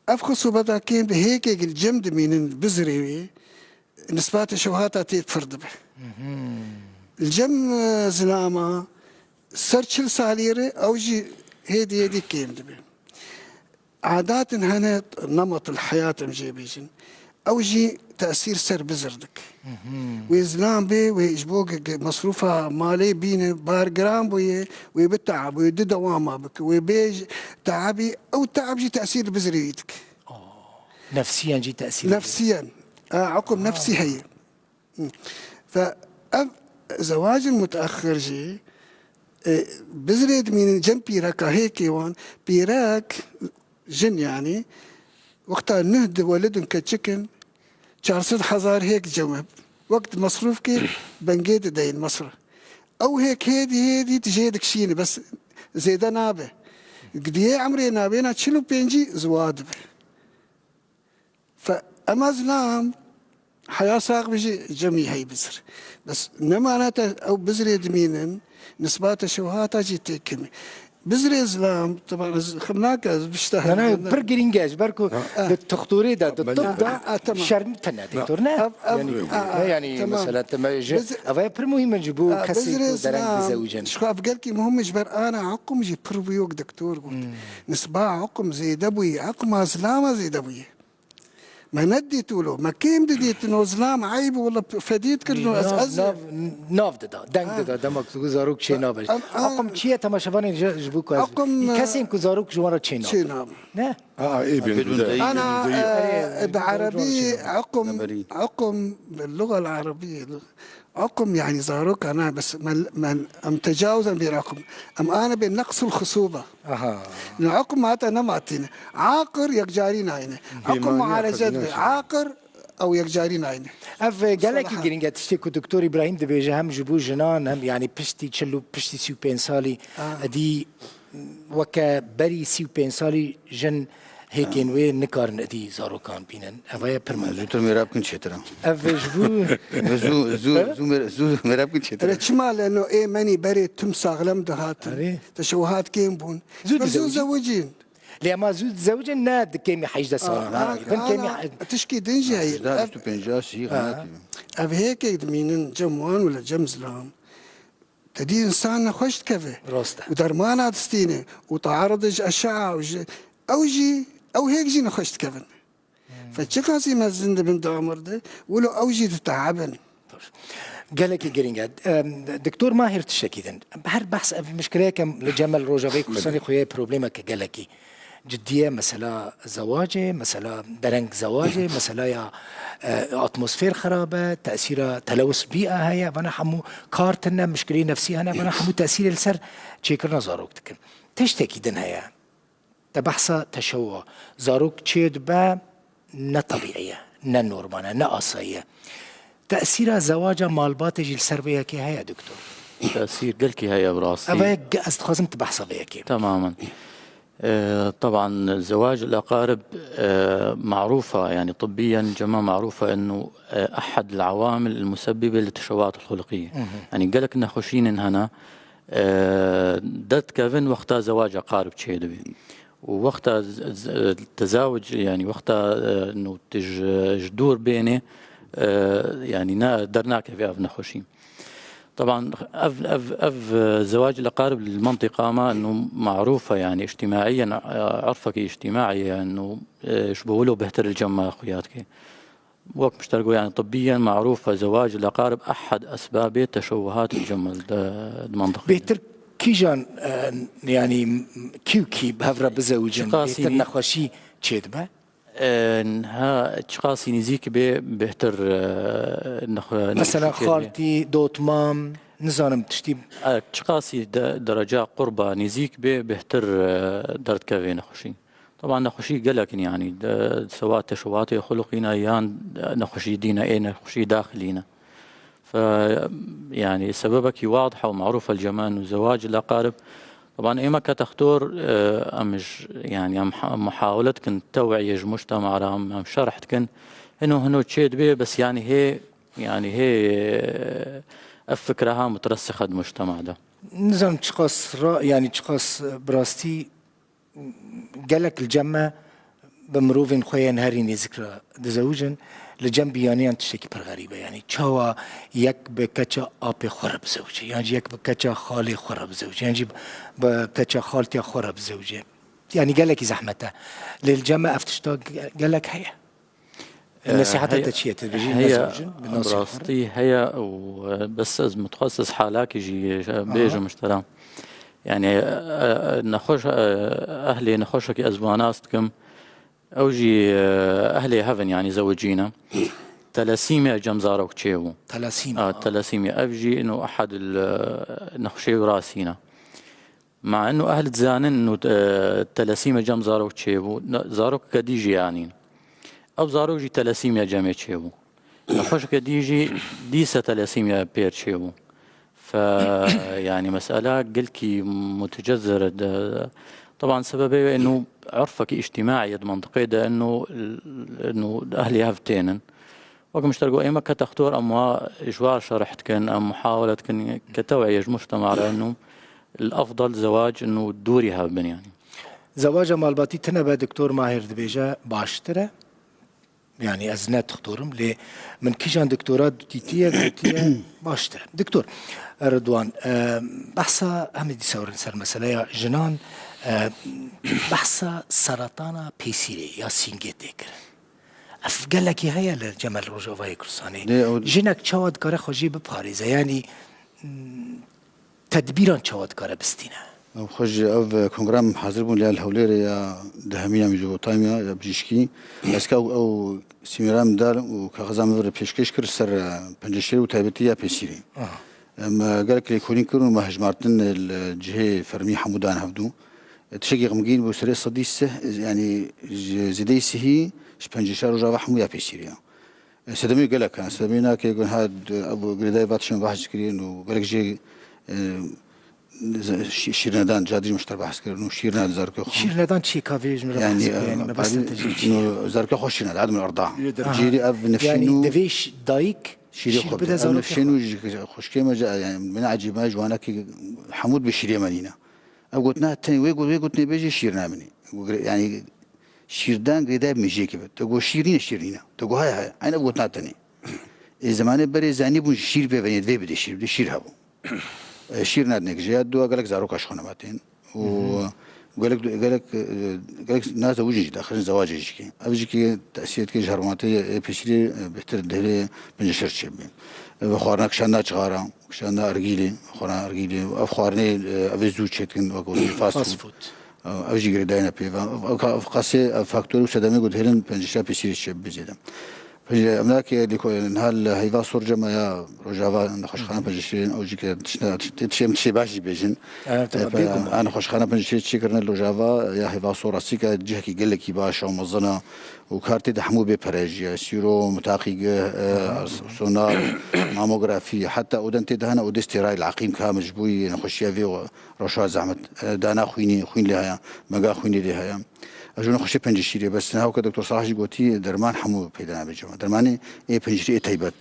Ev xisûbeta kêm di hêkê li cem dimînin bizirê wê, nisbatê şewhata tê pir dibe. Li cem, e, zilama ser çil salî re ew jî hêdî hêdî kêm dibe. Adatin hene, nemetil heyat em jê bêjin. Ew jî tesîr ser bizir dik. Wê zilam bê, wê ji bo ge-, ge-, mesrûfa malê bîne, bar giran bûye, wê biteab, wê di dewama bike, wê bê ji teabî, ew teab jî tesîr li bizirê wî dike. Nefsiyen jî tesîr. Nefsiyen. A, hukum nefsî heye. Hı. Fe ev zewacin muteaxir jî, e, bizirê dimînin cem pîreka hêkê wan, pîrek, jin yanî, wexta nuh di welidin keçikin, çar sed hezar hêk cem e. Wek di mesrûfkê bengê dideyin mesrûf. Ew hêk hêdî hêdî dijê dikişîne, bes zêde nabe. Gidiyê emrê nabêna çil û pêncî ziwa dibe. Fe ema zilam Heya sax bijî, cemî hey bizir. Bes ne mana te ew bizirê dimînin, nisba teşewihata jî tê kemî. Bizirê zilam, teban ez xim nake, ez bişta Ne, ne, hevdin. Pir girîng e, ji ber ku Ha. di toxtorê de, di Ben tib de Ha, tamam. şer tene, doktor, ne? Ev, ev, Yani, ha, ne, yani, tamam. mesela, te me ji, Biz- ev e pir muhîm e ji bo Ha, kesê bizirê ku dereng zilam, dizewicin. Ji xwe ev gelkî muhim e, ji ber ana hukum jî pir bûyok doktor got. Hmm. Nisba hukum zêde bûyî, hukuma zilama zêde bûyî. Me nedît wilo, me kêm didîtin, o zilam eyb wilo fedî dikirino, ez, Nav, ez nav, nav dida, deng Ha. dida, dema ku zarok çê nabe. Em, em, Akum çi ye temaşevanên ji, ji bo ku ez, Akum, kesên ku zarok ji wan re çê nabe. Çê nabe. Ne? Aa, ê, Bidûn bidûn deyîn. Ana, Bidûn deyîn. e, bi Erê, erebî, Bidûn deyîn. Akum, Akum, bi luga erebî, Akum, yani, zaroka na, bes me, me, em tecawuz em bêra akum. Em ane bê neqsul xusuba. Aha. Ne akum hata nematîne. Aqir yekcarî nayne. Akum Bêmaniya mualecet xezîna be. şer. Aqir ew yekcarî nayne. Ev, e, gelekî Salaha. girîng e, tiştê ku Doktor Îbrahîm dibêje, hem ji bo jinan, hem, yani, piştî çil û, piştî sî û pênc salî, Ah. edî weke berî sî û pênc salî jin hêkên wê nikarin edî zarokan bînin. Ev ye pir mezin. Zûtir mêra bikin çêtir e. Ev ji bo Zû, zû, zû, mêra, zû mêra bikin çêtir e. Erê çima leno ê menî berê tim saxlem dihatin. Erê. Teşewuhat kêm bûn. Zû Zû dizewicîn. zewicîn. Lê ema zû dizewicin ne di kêmî hejdeh sala. Aa, Bin kêmî ana, he- tişkî din jî heye. Hejdeh, Ev, bîst û pênc, şî Ha. xenatî. Ev hêkek dimînin cem wan wila cem zilam. Te dî însan nexweş dikeve. Rast e. Û dermana distîne. Û taarud ji eşaa û ji, ew jî, ew hêk jî nexweş dikevin. Hmm. Fe çiqasî mezin dibin di umir de, wilo ew jî ditehabin. Gelekî girîng e. Em, Doktor Mahir tiştekî din. Her behs ev mişkileyeke li Cemel Rojavayê Kurdistanê xwe ye problemeke gelekî. Ciddiye, mesela zewacê, mesela dereng zewacê, mesela ya, e, atmosfer xirab e, tesîra telewis bîa heye, vana hemû kar tune, mişkilê nefsî hene, vana hemû tesîrê li ser çêkirina zarok dikin. Tiştekî din heye. Te behsa teşewwa. Zarok çê dibe, ne tebîî ye, ne normal e, ne asayî ye. Tesîra zewaca malbatê jî li ser vê yekê heye, doktor? Tesîr gelkî heye bi rastî. Ev e, ge-, ez dixwazim tu behsa vê yekê. تمامًا. آه، طبعًا زواج الأقارب، آه، معروفة، يعني طبيًا جماعة معروفة إنه، آه، أحد العوامل المسببة للتشوهات الخلقية. Mhm. يعني gelek nexweşînên hene، آه، derdikevin wexta zewaca qarib çêdibê. Û wexta z-, z-, tezawuc, yani wexta, آه، إنه tu ji, ji dûr bênê، آه، yani ne, dernakeve ev nexweşî. طبعًا ev, ev, ev, e, zewac li qarib li mentiqa me, inu marufe, yani, îctîmaîyen, e, irfekî îctîmaî ye, inu, e, ji bo wilo bêhtir li cem me xuya dike. Wek mişter got, yani, tibbiyen marufe, zewac li qarib ehed esbabê teşewuhat li cem me di, di mentiqê de. Bêhtir kîjan, e, yani, kî û kî bi hev re bizewicin, Çiqasî bêhtir nî- nexweşî çêdibe? E, niha çiqasî nêzîk bê bêhtir, e, nexwe-, Mesela nexweşî çêdibe. Xaltî, dotmam, nizanim tiştî. E, çiqasî de, dereca qurba nêzîk bê bêhtir, e, derdikeve nexweşî. Teban nexweşî gelek in, yanî, de, sewa teşewatê xulqî ne yan nexweşî dî ne, ê nexweşî daxilî ne. Fe, yani, sebebekî wadih û marûf el cemen û zewac el eqarib. Teban ême ke textor, e, em ji, yani, em ha-, muhawele dikin tew'iyê ji mujtema re, em, em şerh dikin. Hino, hino çê dibe, bes, yani, hê, yani, hê, e, ev fikre ha mutresixe di mujtema de. Nizam çiqas ra-, yani, çiqas, e, bi rastî gelek li cem me bi mirovên xwe yên herî nêzik re dizewicin, li cem biyaniyan tiştekî pir xerîb e. Yanî çawa yek bi keça apê xwe re bizewicê, yan jî yek bi keça xalê xwe re bizewicê, yan jî bi keça xaltiya xwe re bizewicê. Yanî gelekî zehmet e. Lê li cem me ev tişta ge-, gelek heye. E, Nesîheta heye, te çi ye? Tu dibêjî heye, nezewicin, bi nasê xwe re? Rastî heye û, e, bes ez mutxesis halakî jî, e, Aha. bêjim ji te re. Yani, e, e, nexweş, e, ehlê nexweşekî ez bi nas dikim. Ew jî, e, ehlê hev in, yani zewicî ne. Telasîmya cem zarok çêbû. Telasîmya. A, telasîmya. Ev jî ino ehad il, e, nexweşê wirasî ne. Ma ino ehl dizanin ino, e, telasîmya cem zarok çêbû. Ne, zarok kedî jî yanîn. Ew zarok jî telasîmya cemê çêbû. Nexweşeke dî jî dîse telasîmya pêr çêbû. Fe, yani, mesela gelkî mutecezir e de. Teban sebebê wê eno urfekî îctîmaî ye di mentiqê de eno, eno ehlê hev tênin. Wek min ji te got, ême kete xtor, em wa ji wa şerh dikin, em muhawele dikin ke teweyê ji mujtema re, inu l-efdel zewac inu dûrî hev bin, yanî. Zewaca malbatî tine be, Doktor Mahir dibêje baştir e. Yanî ez ne doktorim, lê min kîjan doktora dîtiye, gotiye baştir e. Doktor Ridwan, e, behsa, em ê dîsa werin ser meseleya jinan, e, behsa seretana pêsîrê ya sîngê tê kirin. Ev gelekî heye li cem li Rojavayê Kurdistanê. Lê ew Jinek çawa dikare xwe jê biparêze? Yanî, m, tedbîran çawa dikare bistîne? Ew xwe ji ev kongre em hazir bûn, ya li Hewlêrê ya dehemîn ya Mîzotamiya ya bijîşkî. Ez ka ew, ew sîmîra min dar û kaxiza min vir pêşkêş kir ser, e, penceşêr û taybetî ya pêsîrê. Aha. Em, e, gelek lêkolîn kirin û me hejmartin li cihê fermî hemû dan hevdû. E, tiştekî xemgîn bû, serê sedî sih, yanî ji zêdeyî sihî ji penceşêra Rojava hemû ya pêsîrê ya. E, sedemê gelek hene. Sedemê nake gon ha d-, ev girêdayî va tiştên behs kirin û gelek jê, e, z-, şî-, şîrnedan, cadî ji mişter behs kirin û şîrna zarokê xwe. Şîrnedan çi ye ka vê ji min re behs bike? Yanî, me bes te jî çi ye? Zarokê xwe şîrna, dad min erda. Aha. Cîrî ev nifşîn Yanî û divê ş-, dayik şîrê şîr xwe bide bide. Ev zarokê nifşîn xwe. Û ji xwişkê me, ca-, yanî min ecîba ji wanekî hemû dibê şîrê me nîne. Ev gotina tenê, wê got-, wê gotinê bêjê şîrna min e. Yanî şîrdan girêdayî bi mêjiyekê be. Te got şîr nîne, şîr nîne. Te got haya, haya. Eyn ev gotina tenê. Ê zemanê berê zanîbûn şîr pê venê, divê bidê şîr, bidê şîr hebû. E, şîr nadinê ki jê ya dua gelek zaroka ji xwe nematên. Û gelek, gelek, e, gelek naze û jî daxilin zewacê jî ki. Ev jî ki tesîr dike ji herwantê, e, pêşîrê, e, bêhtir dihêlê penceşêr çêbî. E, ve xwarina kişandina çixara, kişandina ergîlê, xwarina ergîlê. Ev xwarinê, e, ev ê zû çêdikin, wek fast food. Fast food. Ev jî girêdayî ne pê ve. Ev, ev, ev qasê, ev faktorê û sedemê ku dihêlin penceşêra pêsîrê çêbibê zêde. Pêşê em nake lêko-, niha li Heyva Sor cema ya Rojava nexweşxana penceşêrên ew jî ke tişne, tiştê, tiştê em tiştê baş jî bêjin. Evet, E, tamam, pe-, bêguman. A nexweşxana penceşêrê çêkirine li Rojava ya Heyva Sor rastî ke cihekî gelekî baş û mezin e û kar tê de hemû bê pere jî ye. Sîro, mitaqîgeh, e, sonar, mamografî, heta oden tê de hene, odê stêrayî li eqîm kamil ji bo yê nexweşiya vê Reşa zehmet, e, dana xwînî, xwîn lê heye, mega xwînî lê heye. Ev ji nexweşê penceşîrê, bes niha weke Doktor Salah jî gotî, derman hemû peyda nabe cema. Dermanê ê penceşîrê ê taybet.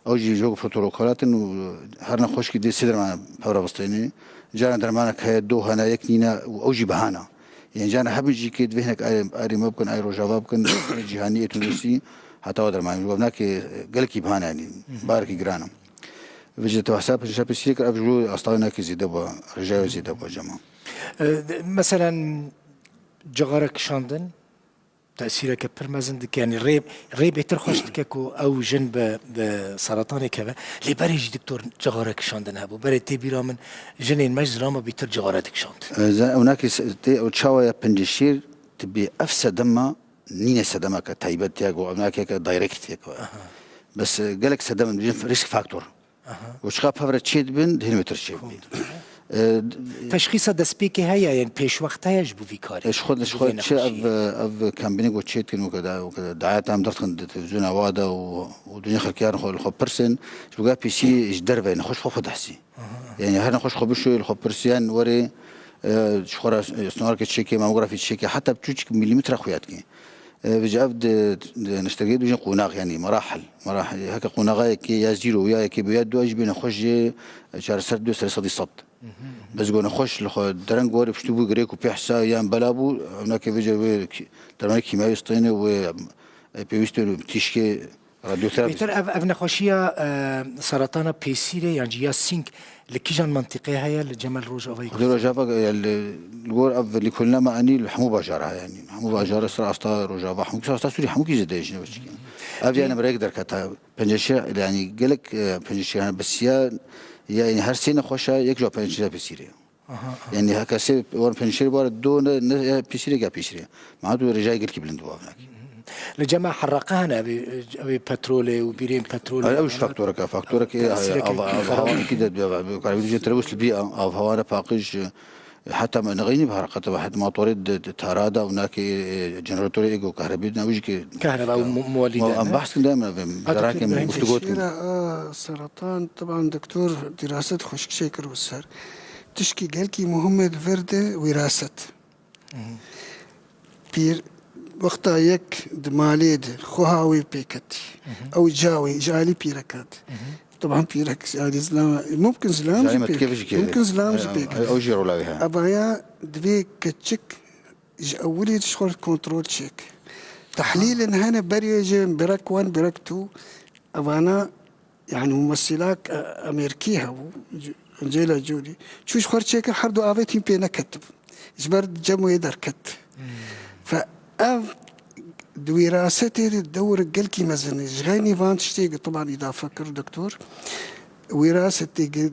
Ew jî ji bo protokolat in û her nexweşkî dê sê derman pevre bistênê. Cara dermanek heye, do hene, yek nîne û ew jî bihana. Yên cara hebin jî kê divê hinek ay, ay me bikin, ay Rojava bikin, ay cîhanî, ê Tunisî, heta wa dermanê. Ji bo nake gelekî bihana, yanî barekî giran e. Vêce te behsa penceşêra pêsîrê kir, ev ji bo astawê nake zêde bû, rêjayê zêde bû cema. E, de-, meselen, cixare kişandin tesîreke pir mezin dike, yanî rê, rê bêtir xweş dike ku ew jin bi, bi seretanê keve. Lê berê jî doktor cixare kişandin hebû. Berê tê bîra min jinên me ji zilama bêtir cixare dikişand. E, ze-, ew nake se-, tê ew çawa ya penceşêr dibê ev sedema nîne sedemeke taybet ya ku ev nake ke direct ya ku. Aha. Bes, e, gelek sedem in, risk faktor. Aha. Û çiqa pevre çê dibin, dihên wêtir çê bibin. Kom. E, Teşxîsa destpêkê heye, yên pêşwext heye ji bo vî karî? E, ji xwe, ji xwe çi ev, ev kembînê ku çê dikin, weke da, weke da, dayet em derdikin di televîzyona wa de û, û dinya xelkê herin xwe li xwe pirsin, ji bo pêsî ji derve nexweş xwe xwe dehsî. Aha. Yanî her nexweş xwe bişoyê li xwe pirsiyan werê, e, ji xwe re, e, sonarkê çêkê, mamografî çêkê, heta biçûçik milîmetre xuya dikê. E, vêca ev di, di neştergehê dibêjin qonax, yanî merahil. Merahil. Heke qonaxa yekê ya zîro ya yekê bi ya du jî bê nexweş jê, e, çareser dibe serê sedî sed. Bes go nexweş li xwe dereng werê piştî bû girêk û pêhsa yan bela bû, ew nake vêca wê kî-, dermanê kîmyawî stêne wê, e, pêwîst wê tîşkê Radyoterapî. Bêhtir ev, ev nexweşiya, e, seretana pêsîrê yan jî ya sîng li kîjan mentiqê heye li cem li Rojavayê Xwedê Kurdistanê? Rojava, e, li, li gor ev lêkolîna me anî li hemû bajara heye, yanî hemû bajara ser asta Rojava, hemû ser asta Sûrî, hemû kî zêde ye ji nexweşî. Ev yanî bi rêk derketa penceşê, yanî gelek, e, penceşê hene bisiya, yanî her sê nexweşa yek ji penceşê pêsîrê ye. Aha, aha. Yanî heke sê wan penceşêrê ware do ne, ne, ya pêsîrê ya pêsîrê. Ma tu rêjayê gelkî bilind bû avnak. Li cem hereqe hene, ev ê, ev ê petrolê û bîrên petrolê. Ew ji faktoreke, faktoreke, e, tesîreke av, av, xerab. Hawa ki de, bi, bi, bi, bi, telewis li bî, av, av, hawa ne paqij, e, heta me nexînî bi hereqe te, heta motorê de, de, tara da û nake, e, generatorê ego kahrebî, ne, wî jî ki Kahreba û mu-, muwelî de, em ne? Behs kin de, em, em, Hadi zarakê tu me, bihîn guftû gotin. Tiştê re, a, seratan, taban doktor dîraset xweşik çêkir û ser. Tişkî gelkî muhim e di vir de wîraset. Pîr, Wexta yek di malê de xweha wê pê ketî, ew ca wê ji alî pîreka de. Teban pîrek ji alî zilam, mumkin zilam jî pê ket. Mumkin zilam jî pê ket. Ew jî rola wê he. Evaya divê keçik ji ewilî ji xwe kontrol çêke. Tehlîlin hene berê jê birek wan, birek tu. Evana, yani, mumessilak, e, Amerîkî hebû, Angelina Jolie. Çû ji xwe çêkir, her du avêtîn pê neketibû. Ji ber cem wê derket. Fe ev di wîrasetê de dewr gelkî mezin e. Ji xeynî van tiştê gi tiban îdafe kir doktor. Wîrasetê gi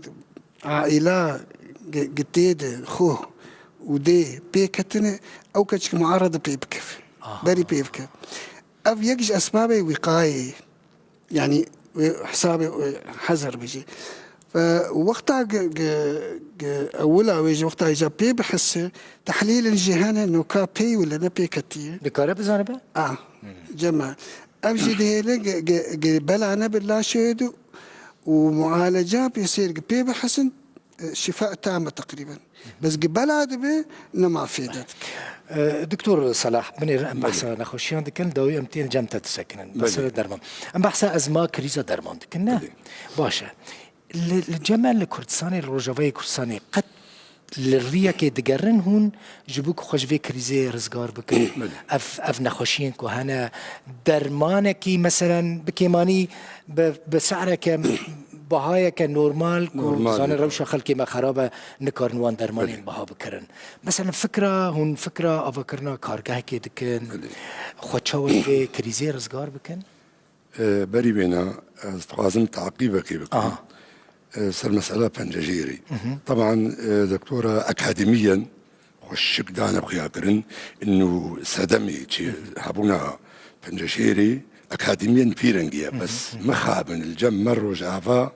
aîla gi, gi tê de xwe û dê pê ketine, ew keçik muarede pê bikeve. Aha. Berî pê bike. Ev yek ji esbabê wîqayê ye. Yani, wê hesabê, wê hezir bijî. Ve wexta ge, ge, ge ewila wê ji wexta îca pê bihise, tehlîlin jî hene, noka pê wile ne pê ketiye. Dikare bizanibe? A, cema. Ev jî dihêle ge, ge, ge bela ne bi laşê du û mualeca pê sêr ge pê bihisin, e, şifa tame teqrîben. Bes gi bela dibe, nema fêde dike. E, Doktor Salah, binêr em behsa nexweşiyan dikin, dawî em tên cem te disekinin. Belê. Mesela derman. Em behsa ezma krîza derman dikin, ne? Belê. Baş e. Li, li cem e li Kurdistanê, li Rojavayê Kurdistanê qet li riyekê digerin hûn ji bo ku xwe ji vê krîzê rizgar bikin? Belê. Ev, ev nexweşiyên ku hene dermanekî, meselen, bi kêmanî bi, bi se'reke, bahayeke normal ku, normal, dizane, rewşa xelkê me xerab e, nikarin wan dermanên, belê, biha bikirin. Mesela fikra, hûn fikra avakirina kargehekê dikin, belê, xwe çawa ji vê krîzê rizgar bikin? E, berî wêna ez dixwazim teqîbekê bikim. Aha. E, ser mesela pencejêrê. Hı hı. Teban, e, doktora akademiyen xweşik dane xuyakirin, inu sedemê çi hebûna pencejêrê akademiyen pîrengî ye. Hı hı. Bes mixabin li cem me Rojava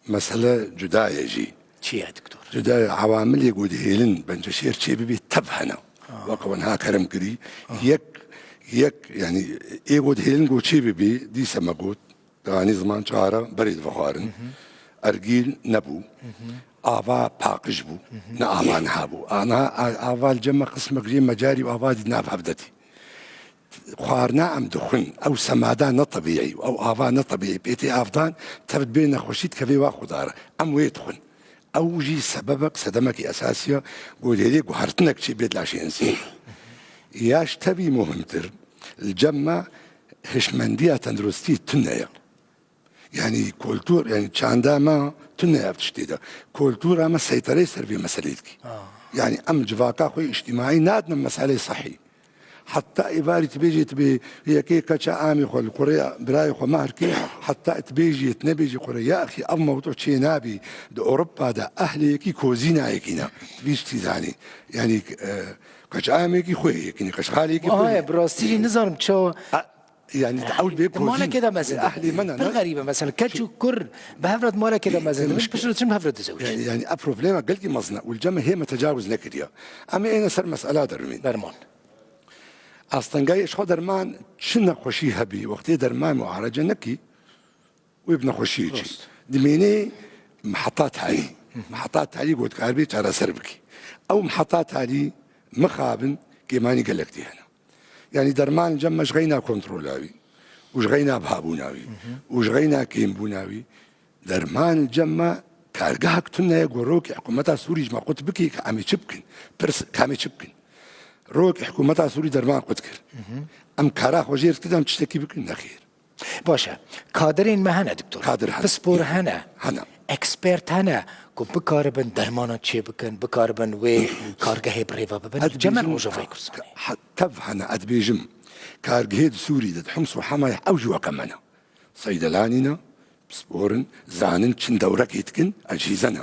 mesele cuda ye jî. Çi ye, doktor? Cuda ye, awamilê ku dihêlin pencejêr çê bibî tev hene. Ha. Weke wan ha kerem kirî. Ha. Yek, yek, yani, ê ku dihêlin ku çê bibî, dîse me got, Ganî ziman çara berê divixwarin. Hı hı. Ergîl nebû. Hı hı. Ava paqij bû. Hı hı. Ne ava niha bû. Ana, a-, ava li cem me qismek jê mecarî û ava dî nav hevdetî. Xwarina em dixwin, ew semada ne tebîî, ew ava ne tebîî. Pê tê avdan, tev dibê nexweşî dikevê wa xwedar. Em wê dixwin. Ew jî sebebek, sedemekî esasî ye, ku dêrê guhertinek çê bê di laşê însanê. Ya ji tevî muhimtir, li cem me hişmendiya tenduristî tune ye. Yani kultur, yani çanda me tune ye ev tiştê de. Kultura me seytereyê ser vê meselê dike. Ah. Yani em civaka xwe îctimaî nadin meselê sehî. Heta êvarî tu bêjî, tu bê yekê keça amê xwe li kurê birayê xwe mahr kê, heta tu bêjî, tu nebêjî kurê, ya exî, ev mewdu çê nabî. Di Ewropa de ehlê yekî kozîna yekî ne. Tu bî tî zanî. Yanî, e, keç amekî xwe yekî ne, keç xalê yekî xwe. Aha, bi rastî jî nizanim çawa. A, yanî, ew dibê kozîn. Malekê de mezin. Ehlê me ne, pir xerîb e, mesela keç û kur bi hev re di malekê de mezin. Min piştre çim hev re dizewicin. Yanî, yanî, ev problema gelkî mezin e. Û li cem me hê me tecawuz nekiriye. Em ê êne ser mesela dermîn. Derman. Astengayê ji xwe derman, çi nexweşî hebî, wextê derman muarece nekî, wê bi nexweşiyê çî. Rast. Dimênê miheta talî. Hı. Miheta talî gotkar bê çareser bikî. Ew miheta talî mixabin kêmanî gelek tê hene. Yanî derman cem me ji xeyna kontrola wî û ji xeyna bihabûna wî, hı hı, û ji xeyna kêmbûna wî. Derman li cem me kargehek tune ye, ku rokê hikûmeta Sûrî ji me qut bikî, ka em ê çi bikin? Pirs, ka em ê çi bikin? Rokê hikûmeta Sûrî derman qut kir. Hı hı. Em kara xwe jê re didin, em tiştekî bikin? Nexêr. Baş e. Kadirên me hene, doktor. Kadir hene. Pispor hene. Hene. Ekspert hene ku bikaribin dermanan çêbikin, bikaribin wê kargehê bi rêve bibin. Cem e Rojavayê Kurdistanê. Ha, tev hene, ez dibêjim. Kargehê di Sûrî de, di Hims û Hema ye, ew jî weke me ne. Seydelanî ne, pispor in, zanin çin dewrekê dikin, ecîze ne.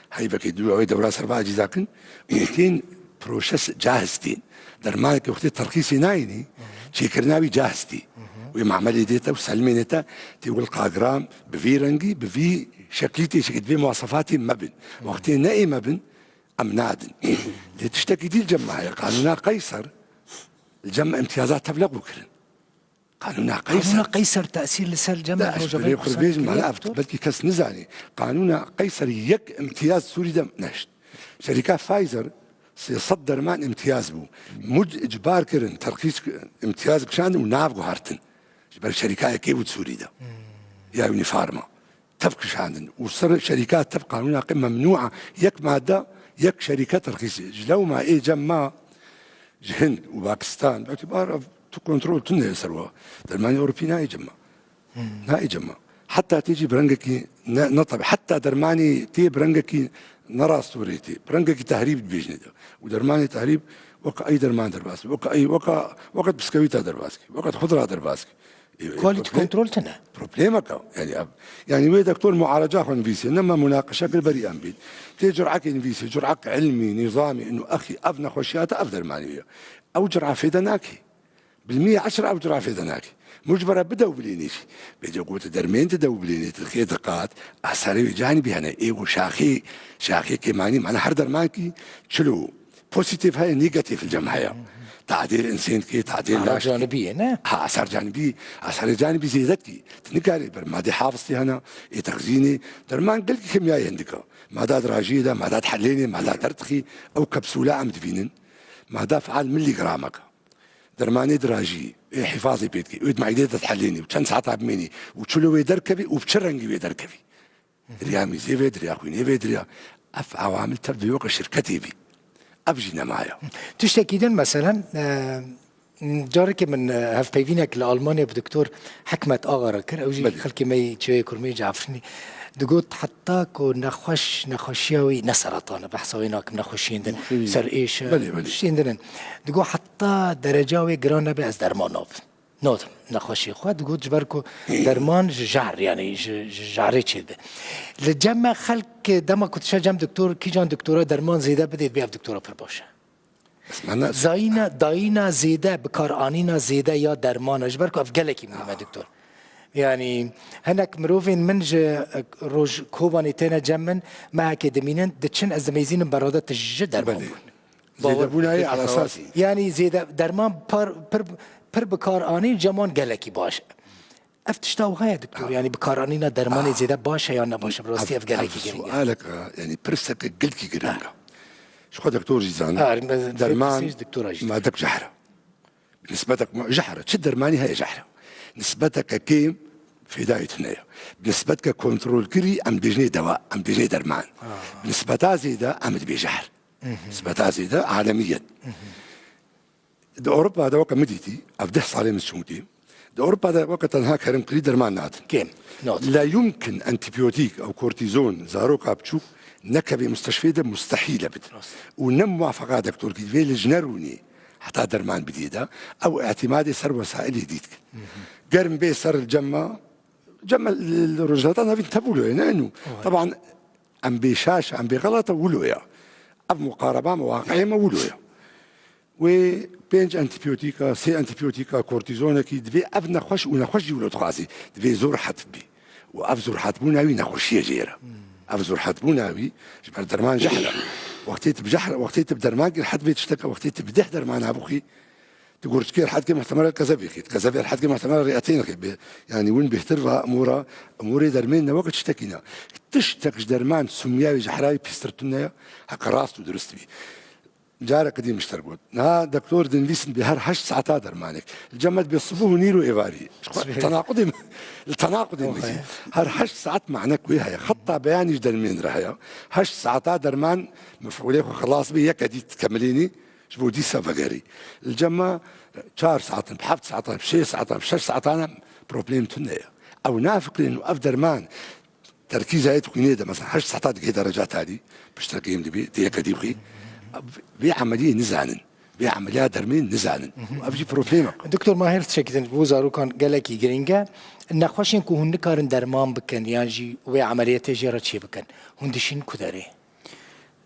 Heyvekê dû ew ê dewra ser va ecîza kin, û tên proses cahis tên. Dermanekê wextê terxîsê nayînî, çêkirina wî cahis tê. Wê mamelê dê te û selmênê te, tê wilqa gram, bi vî rengî, bi vî şeklî tê çêkir, divê muwasefatê me bin. Wextê ne ê me bin, em nadin. Lê tiştekî dî li cem me heye. Qanûna Qeyser, li cem me imtiyaza tevleq bû kirin. Qanûna Qeyser. Qanûna Qeyser tesîr li ser cem e, Rojavayê Kurdistanê kiriye, doktor? Belkî kes nizanî. Qanûna Qeyser yek imtiyaz Sûrî de neşt. Şerîka Pfizer Sê sed derman îmtiyaz bû. Muc icbar kirin, terxîs, îmtiyaz kişandin û nav guhertin. Ji ber şerîkayekê bû di Sûrî de. Ya Unifarma. Tev kişandin. Û ser şerîka tev qanûna qe memnû a. Yek madde, yek şerîke terxîsê. Ji lewma ê cem ma ji Hind û Pakistan, bi îtibar ev tu kontrol tune ser wa. Dermanê Ewropî nayê cem ma. Nayê cem ma. Heta tê jî bi rengekî ne, ne tabi. Heta dermanê tê bi rengekî ne rastûrê tê. Bi rengekî tehrîb dibêjinê de. Û dermanê tehrîb weke ey derman derbas kî. Weke ey, weke, weke biskewîta derbas kî. Weke xudra derbas kî. E, Quality problem-, control tune. Problemek e. Yani, ev, yani wê doktor muareca xwe nivîsê. Nema munaqeşe kir berî em bîn. Tê cur'ekê nivîsê. Cur'ek ilmî, nîzamî, inu exî. Ev nexweşiyata, ev dermanî ye. Ew cur'a fêde nakî. Bil mî eşra ew cira fêde nake. Mucbera bidew bilênê jî. Bêje ku tu dermên didew bilênê, tu dixê diqat, asarê wê canibî hene. Ê ku şaxê, şaxê kêmanî, mana her dermankî çilo pozîtîf heye, negatîf li cem heye. Tadêl insên dikê, tadêl Ana laş dikê. Canibî ye, ne? Ha, asar canibî, asarê canibî zêde dikî. Tu nikarî ber madê hafistî hene, ê texzînê. Derman gelkî kimyayê hindik e. Mada dirajiyê de, mada dihelênê, mada derdixî, ew kapsûla em dibînin. Mada feal milîgrameke. Dermanê dirajî, ê hîfazê pê dikî, wê di meydê de dihelênî û çend saeta bimênî û çilo wê derkevî û bi çi rengî wê derkevî. Diriya mîzê vê, diriya xwînê vê, diriya. Ev ewamil tev di weke şirketê bî. Ev jî nemaye. Tiştekî din, meselen, e, carekê min, e, hevpeyvînek li Almanya bi doktor Hikmet Axa re kir. Ew jî Belê. Xelkê me yê Çiyayê Kurmê, Cafrînî. Digot heta ku nexweş, nexweşiya wî ne seratan e, behsa wê nakim, nexweşiyên din, Nexweşiyên din. Ser êş e, Belê, belê. Tiştên din in. Digot heta dereca wê giran nebe ez derman nabim. Nadim nexweşiyê xwe. Digot ji ber ku derman ji jehr, yani ji, ji jehrê çêdibe. Li cem me xelk dema ku dişe cem doktor, kîjan doktora derman zêde bidê, dibê ev doktora pir baş e. Bes me ne- Zayîna, dayîna zêde, bikaranîna zêde ya dermana, ji ber ku ev gelekî muhîm e, doktor. Yani hinek mirovên min ji, e, roj Kobanê têne cem min, mehekê dimînin, diçin, ez dimeyzînim berade tije derman Belê. bûn. Bawer Zêdebûna yê bike ala esas. Yani zêde derman par, pir, pir bikar anîn, cem wan gelekî baş e. Ev tişta wiha ye, doktor, yani bikaranîna dermanê zêde baş e yan ne baş e? Bi rastî ev gelekî girîng e. Sualek e, yani pirseke gelkî girîng e. Ji xwe doktor jî zan. Ha, me-, Derman pirsê ji doktora jî. Madek jehr e. Nisbetek mu-, jehr e. Çi dermanî heye jehr e. Nisbeteke kêm fêdayê tune ye. Nisbetke kontrol kirî em dibêjinê dewa, em dibêjinê derman. Nisbeta zêde em dibê jehr. Nisbeta zêde alemiyen. Di Ewropa de weke min dîtî, ev deh salê min çûntî. Di Ewropa de weke tenha kerim kirî derman nadin. Kêm, nadin. La yumkin antibiyotîk ew kortîzon zaroka biçûk nekevê mustashfê de mustehîl e bidin. Rast. Û ne muwafeqa doktorkî divê li ji nerûnê heta derman bidî de, ew îtîmadê ser wesaîlê dî dikin. Germ bê ser li cem me, cem me li, li rojhilata navîn tev wilo ye, ne eno. Oy. Teban em bê şaş, em bê xelat e, wilo ye. Ev muqareba me, waqiê me wilo ye. Wê pênc antibiyotîka, sê antibiyotîka, kortîzonekî, divê ev nexweş û nexweş jî wilo dixwazî, divê zor hetf bî. Û ev zor hetbûna wî nexweşiyê jê re. Ev zor hetbûna wî ji ber derman jehr e. Wextê tu bi jehr, wextê tu bi derman kir hetbê tişteke, wextê tu bi deh dermana bixwî, tu gurçikê rehet kê muhtemelen kezebê xît. Kezebê rehet kê muhtemelen rêetên xît. Bê-, yani win bêhtir va emûra, emûrê dermên ne weke tiştekî ne. Tiştek ji derman sumya wî jehra wî pîstir tune ye. Heke rast û dirust bî. Careke dî min ji te re got. Niha doktor dinivîsin bê her heşt saeta dermanek. Li cem me dibê sibûh û nîr û êvarî. Ji xwe tenaqudê min, li tenaqudê min jî. Her heşt saet manek wê heye. Xeta beyanî ji dermên re heye. Heşt saeta derman mefûlê xwe xilas bê, yeke dî dikemilînî, ji bo dîsa vegerî. Li cem me çar saetan, bi heft saetan, bi şêş saetan, bi şeş saetan em problem tune ye. Ew nafikirin û ev derman Terkîza yê dixwînê de, mesela heşt saeta digihê dereca talî, piştre kêm dibî, tê yeke dî xwî. Vê emeliyê nizanin. Vê emeliya dermên nizanin. Ev jî problemek. Doktor Mahir, çekîtin bo zarokan gelekî girîng e. Nexweşên ku hûn nikarin derman bikin yan jî wê emeliyetê jê re çê bikin, hûn dişîn ku derê?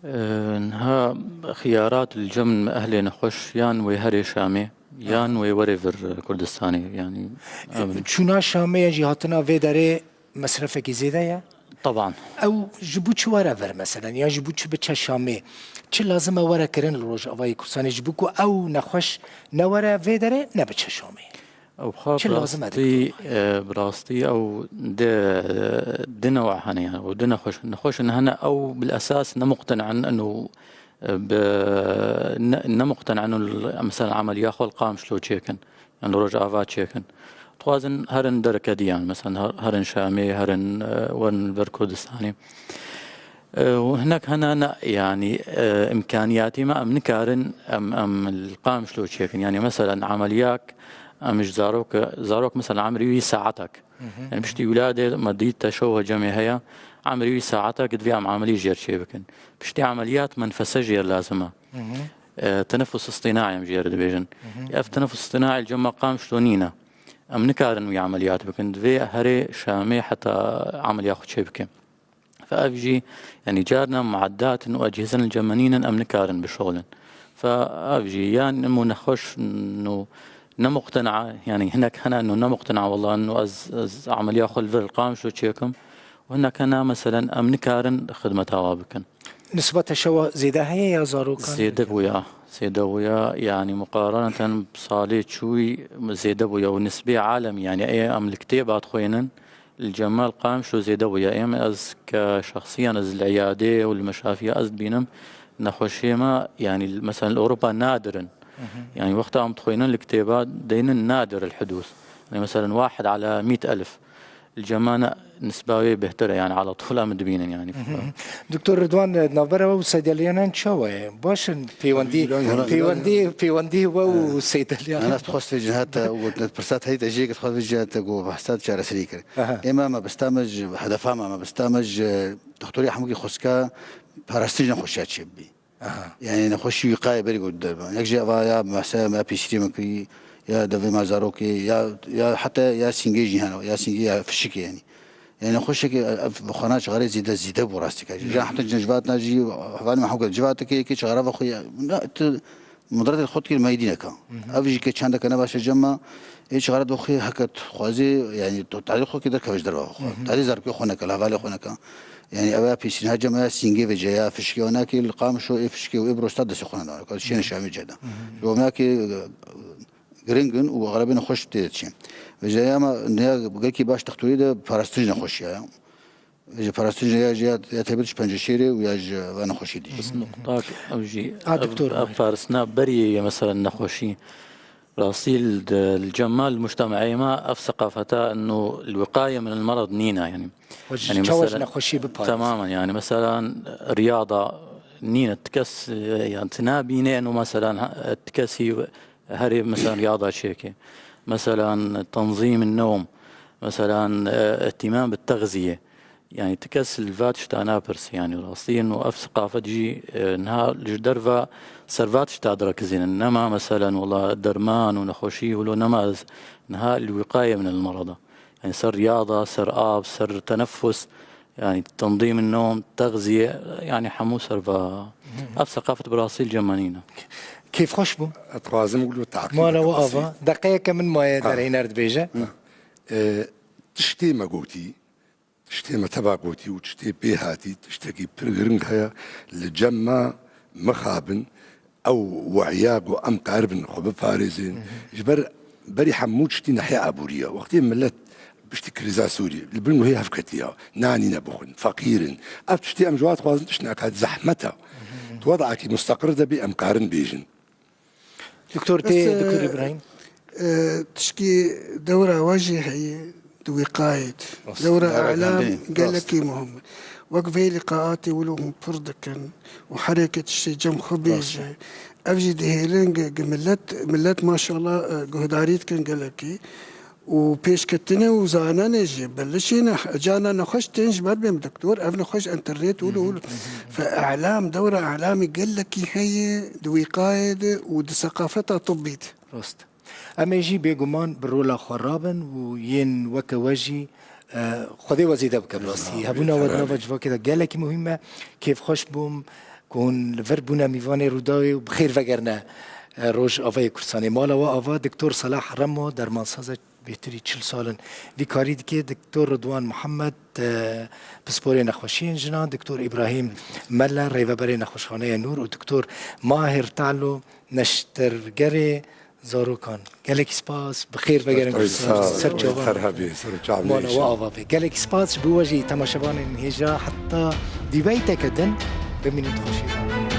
Ee, niha xiyarat li cem ehlê nexweş yan wê herê Şamê, yan wê were vir Kurdistanê, yani, em Çûna Şamê ya jî hatina vê derê mesrefekî zêde ye? Taban. Ew ji bo çi were vir, meselen, ya ji bo çi biçe Şamê? Çi lazim e were kirin li Rojavayê Kurdistanê ji bo ku ew nexweş ne were vê derê, ne biçe Şamê? Ew xwe Çi bi lazim e, rastî, doktor? E, bi rastî ew di, di newa hene, yani, ew di nexweş, nexweşin hene, ew bil esas ne muqtena in eno e, bi, ne, ne muqtene'in û l-, mesela emeliya xwe li Qamşlo çêkin, yan li Rojava çêkin. Dixwazin herin dereke diyan, mesela her-, herin Şamê, herin, e, werin li ber Kurdistanê. E, û hinek hene ne, yanî, e, imkaniyatî me, em nikarin, em, em li Qamşlo çêkin. Yanî mesela emeliyak, em ji zarok, zarok mesela emrî wî saetek. Hı hı. Yanî piştî wî ladê me dît te şew hecemê heye, emrî wî saetek divê em emelî jêr çê bikin. Piştî emeliyat menfese jêr lazim e. Hı hı. E, tenefus îstînaî em jêr dibêjin. Hı hı. Ev tenefus îstînaî li cem me Qamşlo nîne. Em nikarin wî emeliyat bikin. Divê herê Şamê heta emeliya xwe çê bike. Fe ev jî, yanî carna mueddat in û ecîhezên li cem me nînin, em nikarin bişuxulin. Fe ev jî ya nimû nexweş in û ne muqtena, yanî hinek hene in û ne muqtena, wela in û ez, ez emeliya xwe li vir li Qamşlo çêkim û hinek hene, meselen, em nikarin xidmeta wa bikin. Nisbeta şewa zêde heye ya zarokan? Zêde bûya, zêde bûya, yanî muqareneten bi salê çûyî zêde bûya û nisbê alemî, yanî ê em li kitêba dixwînin, li cem me li Qamşlo zêde bûye. Êm ez ke şexsiyan ez li îyadê û li meşafiya ez dibînim, nexweşiyê me, yanî, meselen, li Ewropa nadir in. Hı hı. Yanî wexta em dixwînin li kitêba deynin nadir el hudûs. Yanî, meselen, wahid ala mît elf. Li cem me ne, nisba wê bêhtir e, yanî, ala tûl em dibînin, yanî. Hı hı. Doktor Ridwan, navbera we û seydeliyanan çawa ye? Baş in pêwendî, Tabii, pêwendî, pêwendî we û seydeliyanan. Ana dixwest vê cihata û pirsa te heyî te jê dixwest vê cihata ku behsa çareserî kir. Aha. Êma mebesta me ji hedefa me, mebesta me ji dextorê hemûkî xwestka parastin ji nexweşiya çêbibî. Aha. Yani nexweşî wîqayê berî ku derman. Yek jî eva ya mesela me pêşîrê me kirî, ya devê me zarokê, ya, ya heta ya sîngê jî hene, ya sîngê ya fişikê yani. Yani nexweşekê ev bi xwe na çixarê zêde, zêde bû rastî ka. Hı. Jî heta cin civatna jî hevalê me hewke civateke yekê çixara ve xwe ya, na, tu mudaratê xwe dikir meydîneka. Hı hı. Ev jî ke çendeke ne baş e cem me, ê çixara do xwe heke tu xwazê, yani tu tadî xwe kê derkeve ji derva xwe. Hı hı. Tadî zarokê xwe neke, hevalê xwe neke. Yani ev ya pêşîn her cem ya sîngê ve ceya fişkê û nakê li Qamişo ê fişkê û ê brosta destê xwe ne. Ka şêne Şamê ceda. Hı hı. Ji bo me yekê, e, giring in û exlebê nexweş tê diçin. Vêca ya me ne ya gelkî baş dextorî de parastin ji nexweşiya ya. Ji parastin ji ya, ji ya, ya taybet ji penceşêrê û ya ji ve nexweşî dî. Bes nuqtak ew jî, a, ev, doktor, ev buyurun. Paristina berî ye, mesela nexweşî. Rastî li, li cem me, li mujtemeyê me ev seqafeta inu el-wiqaye min el-merad nîne, yani. Xwe ji Yani çawa ji mesela nexweşî biparêzin? Temamen, yani mesela riyada nîne, ti kes, e, yani ti nabîne inu mesela ha, ti kesî herê mesela riyada çêke. Mesela tenzîm newm, mesela, e, ihtimam bi texziye. Yani ti kes li va tişta napirse, yani rastî inu ev seqafet jî, e, niha li ji derve ser va tişta direkizînin. Nema mesela wela derman û nexweşî wilo nema ez niha li wiqaye min el-merada. Yani ser riyada, ser av, ser tenefus, yani tenzîm newm, texziye, yani hemû ser va. Ev seqafet bi rastî li cem me nîne. Kêfxweş bûm. Ez dixwazim wilo taqîb Mala bikim, we qisî. Ava. Deqeyeke min maye Ha. derhêner dibêje. Ha. E, tiştê me gotî, tiştê me teva gotî û tiştê pê hatî, tiştekî pir giring heye li cem me mixabin. Ew we'ya ku em karibin xwe biparêzin. Hı hı. Ji ber berî hemû tiştî nehiya aborî ye. Wextê milet piştî krîza Sûrî li bin wê hevketiya, nanîne bixwin, feqîr in. Ev tiştî em ji wan dixwazin tiştneka zehmet e. Hı hı. Di wedakî musteqir de bî em karin bêjin. Doktor tê, Bes, e, Doktor Îbrahîm. E, tişkî dewra we jî heye di wîqayê de. Rast. Dewra Dewra e'lam kendî. Gelekî Rast. Muhim e. Wek vê lîqaatê wilo hûn pir dikin û herêkê tiştê cem xwe Rast. Bêje. Ev jî dihêlin ge-, ge millet, millet maşallah, e, guhdarî dikin gelekî. Û pêşketinê û zanenê jî bilişîne, carna nexweş tên ji ber bêm doktor, ev nexweş enternet û li û li. Fe e'lam, dewra e'lamî gelekî heye di wîqayê de û di seqafeta tibbî de. Rast. Em ê jî bêguman bi rola xwe rabin û yên weke we jî, e, Xwedê we zêde bike bi rastî. Rast. Hebûna we di nava civakê de gelekî muhîm e. Kêfxweş bûm ku hûn li vir bûne mîvanê Rûdawê û bi xêr vegerine, e, Rojavayê Kurdistanê. Mala we ava, Doktor Salah Remo, dermansaz e. Bêhtirî çil sal in vî karî dike. Doktor Ridwan Muhammed, e, pisporê nexweşiyên jinan, Doktor Îbrahîm Mele, rêveberê Nexweşxaneya Nûr û Doktor Mahir Talo, neştergerê zarokan. Gelekî spas, bi xêr vegerin. Spas, Ser çavan. Ser hebî, ser çavnê Mala we ava be. Gelekî spas ji bo we jî temaşevanên hêja, heta dîveyteke din bimînin di xweşî de.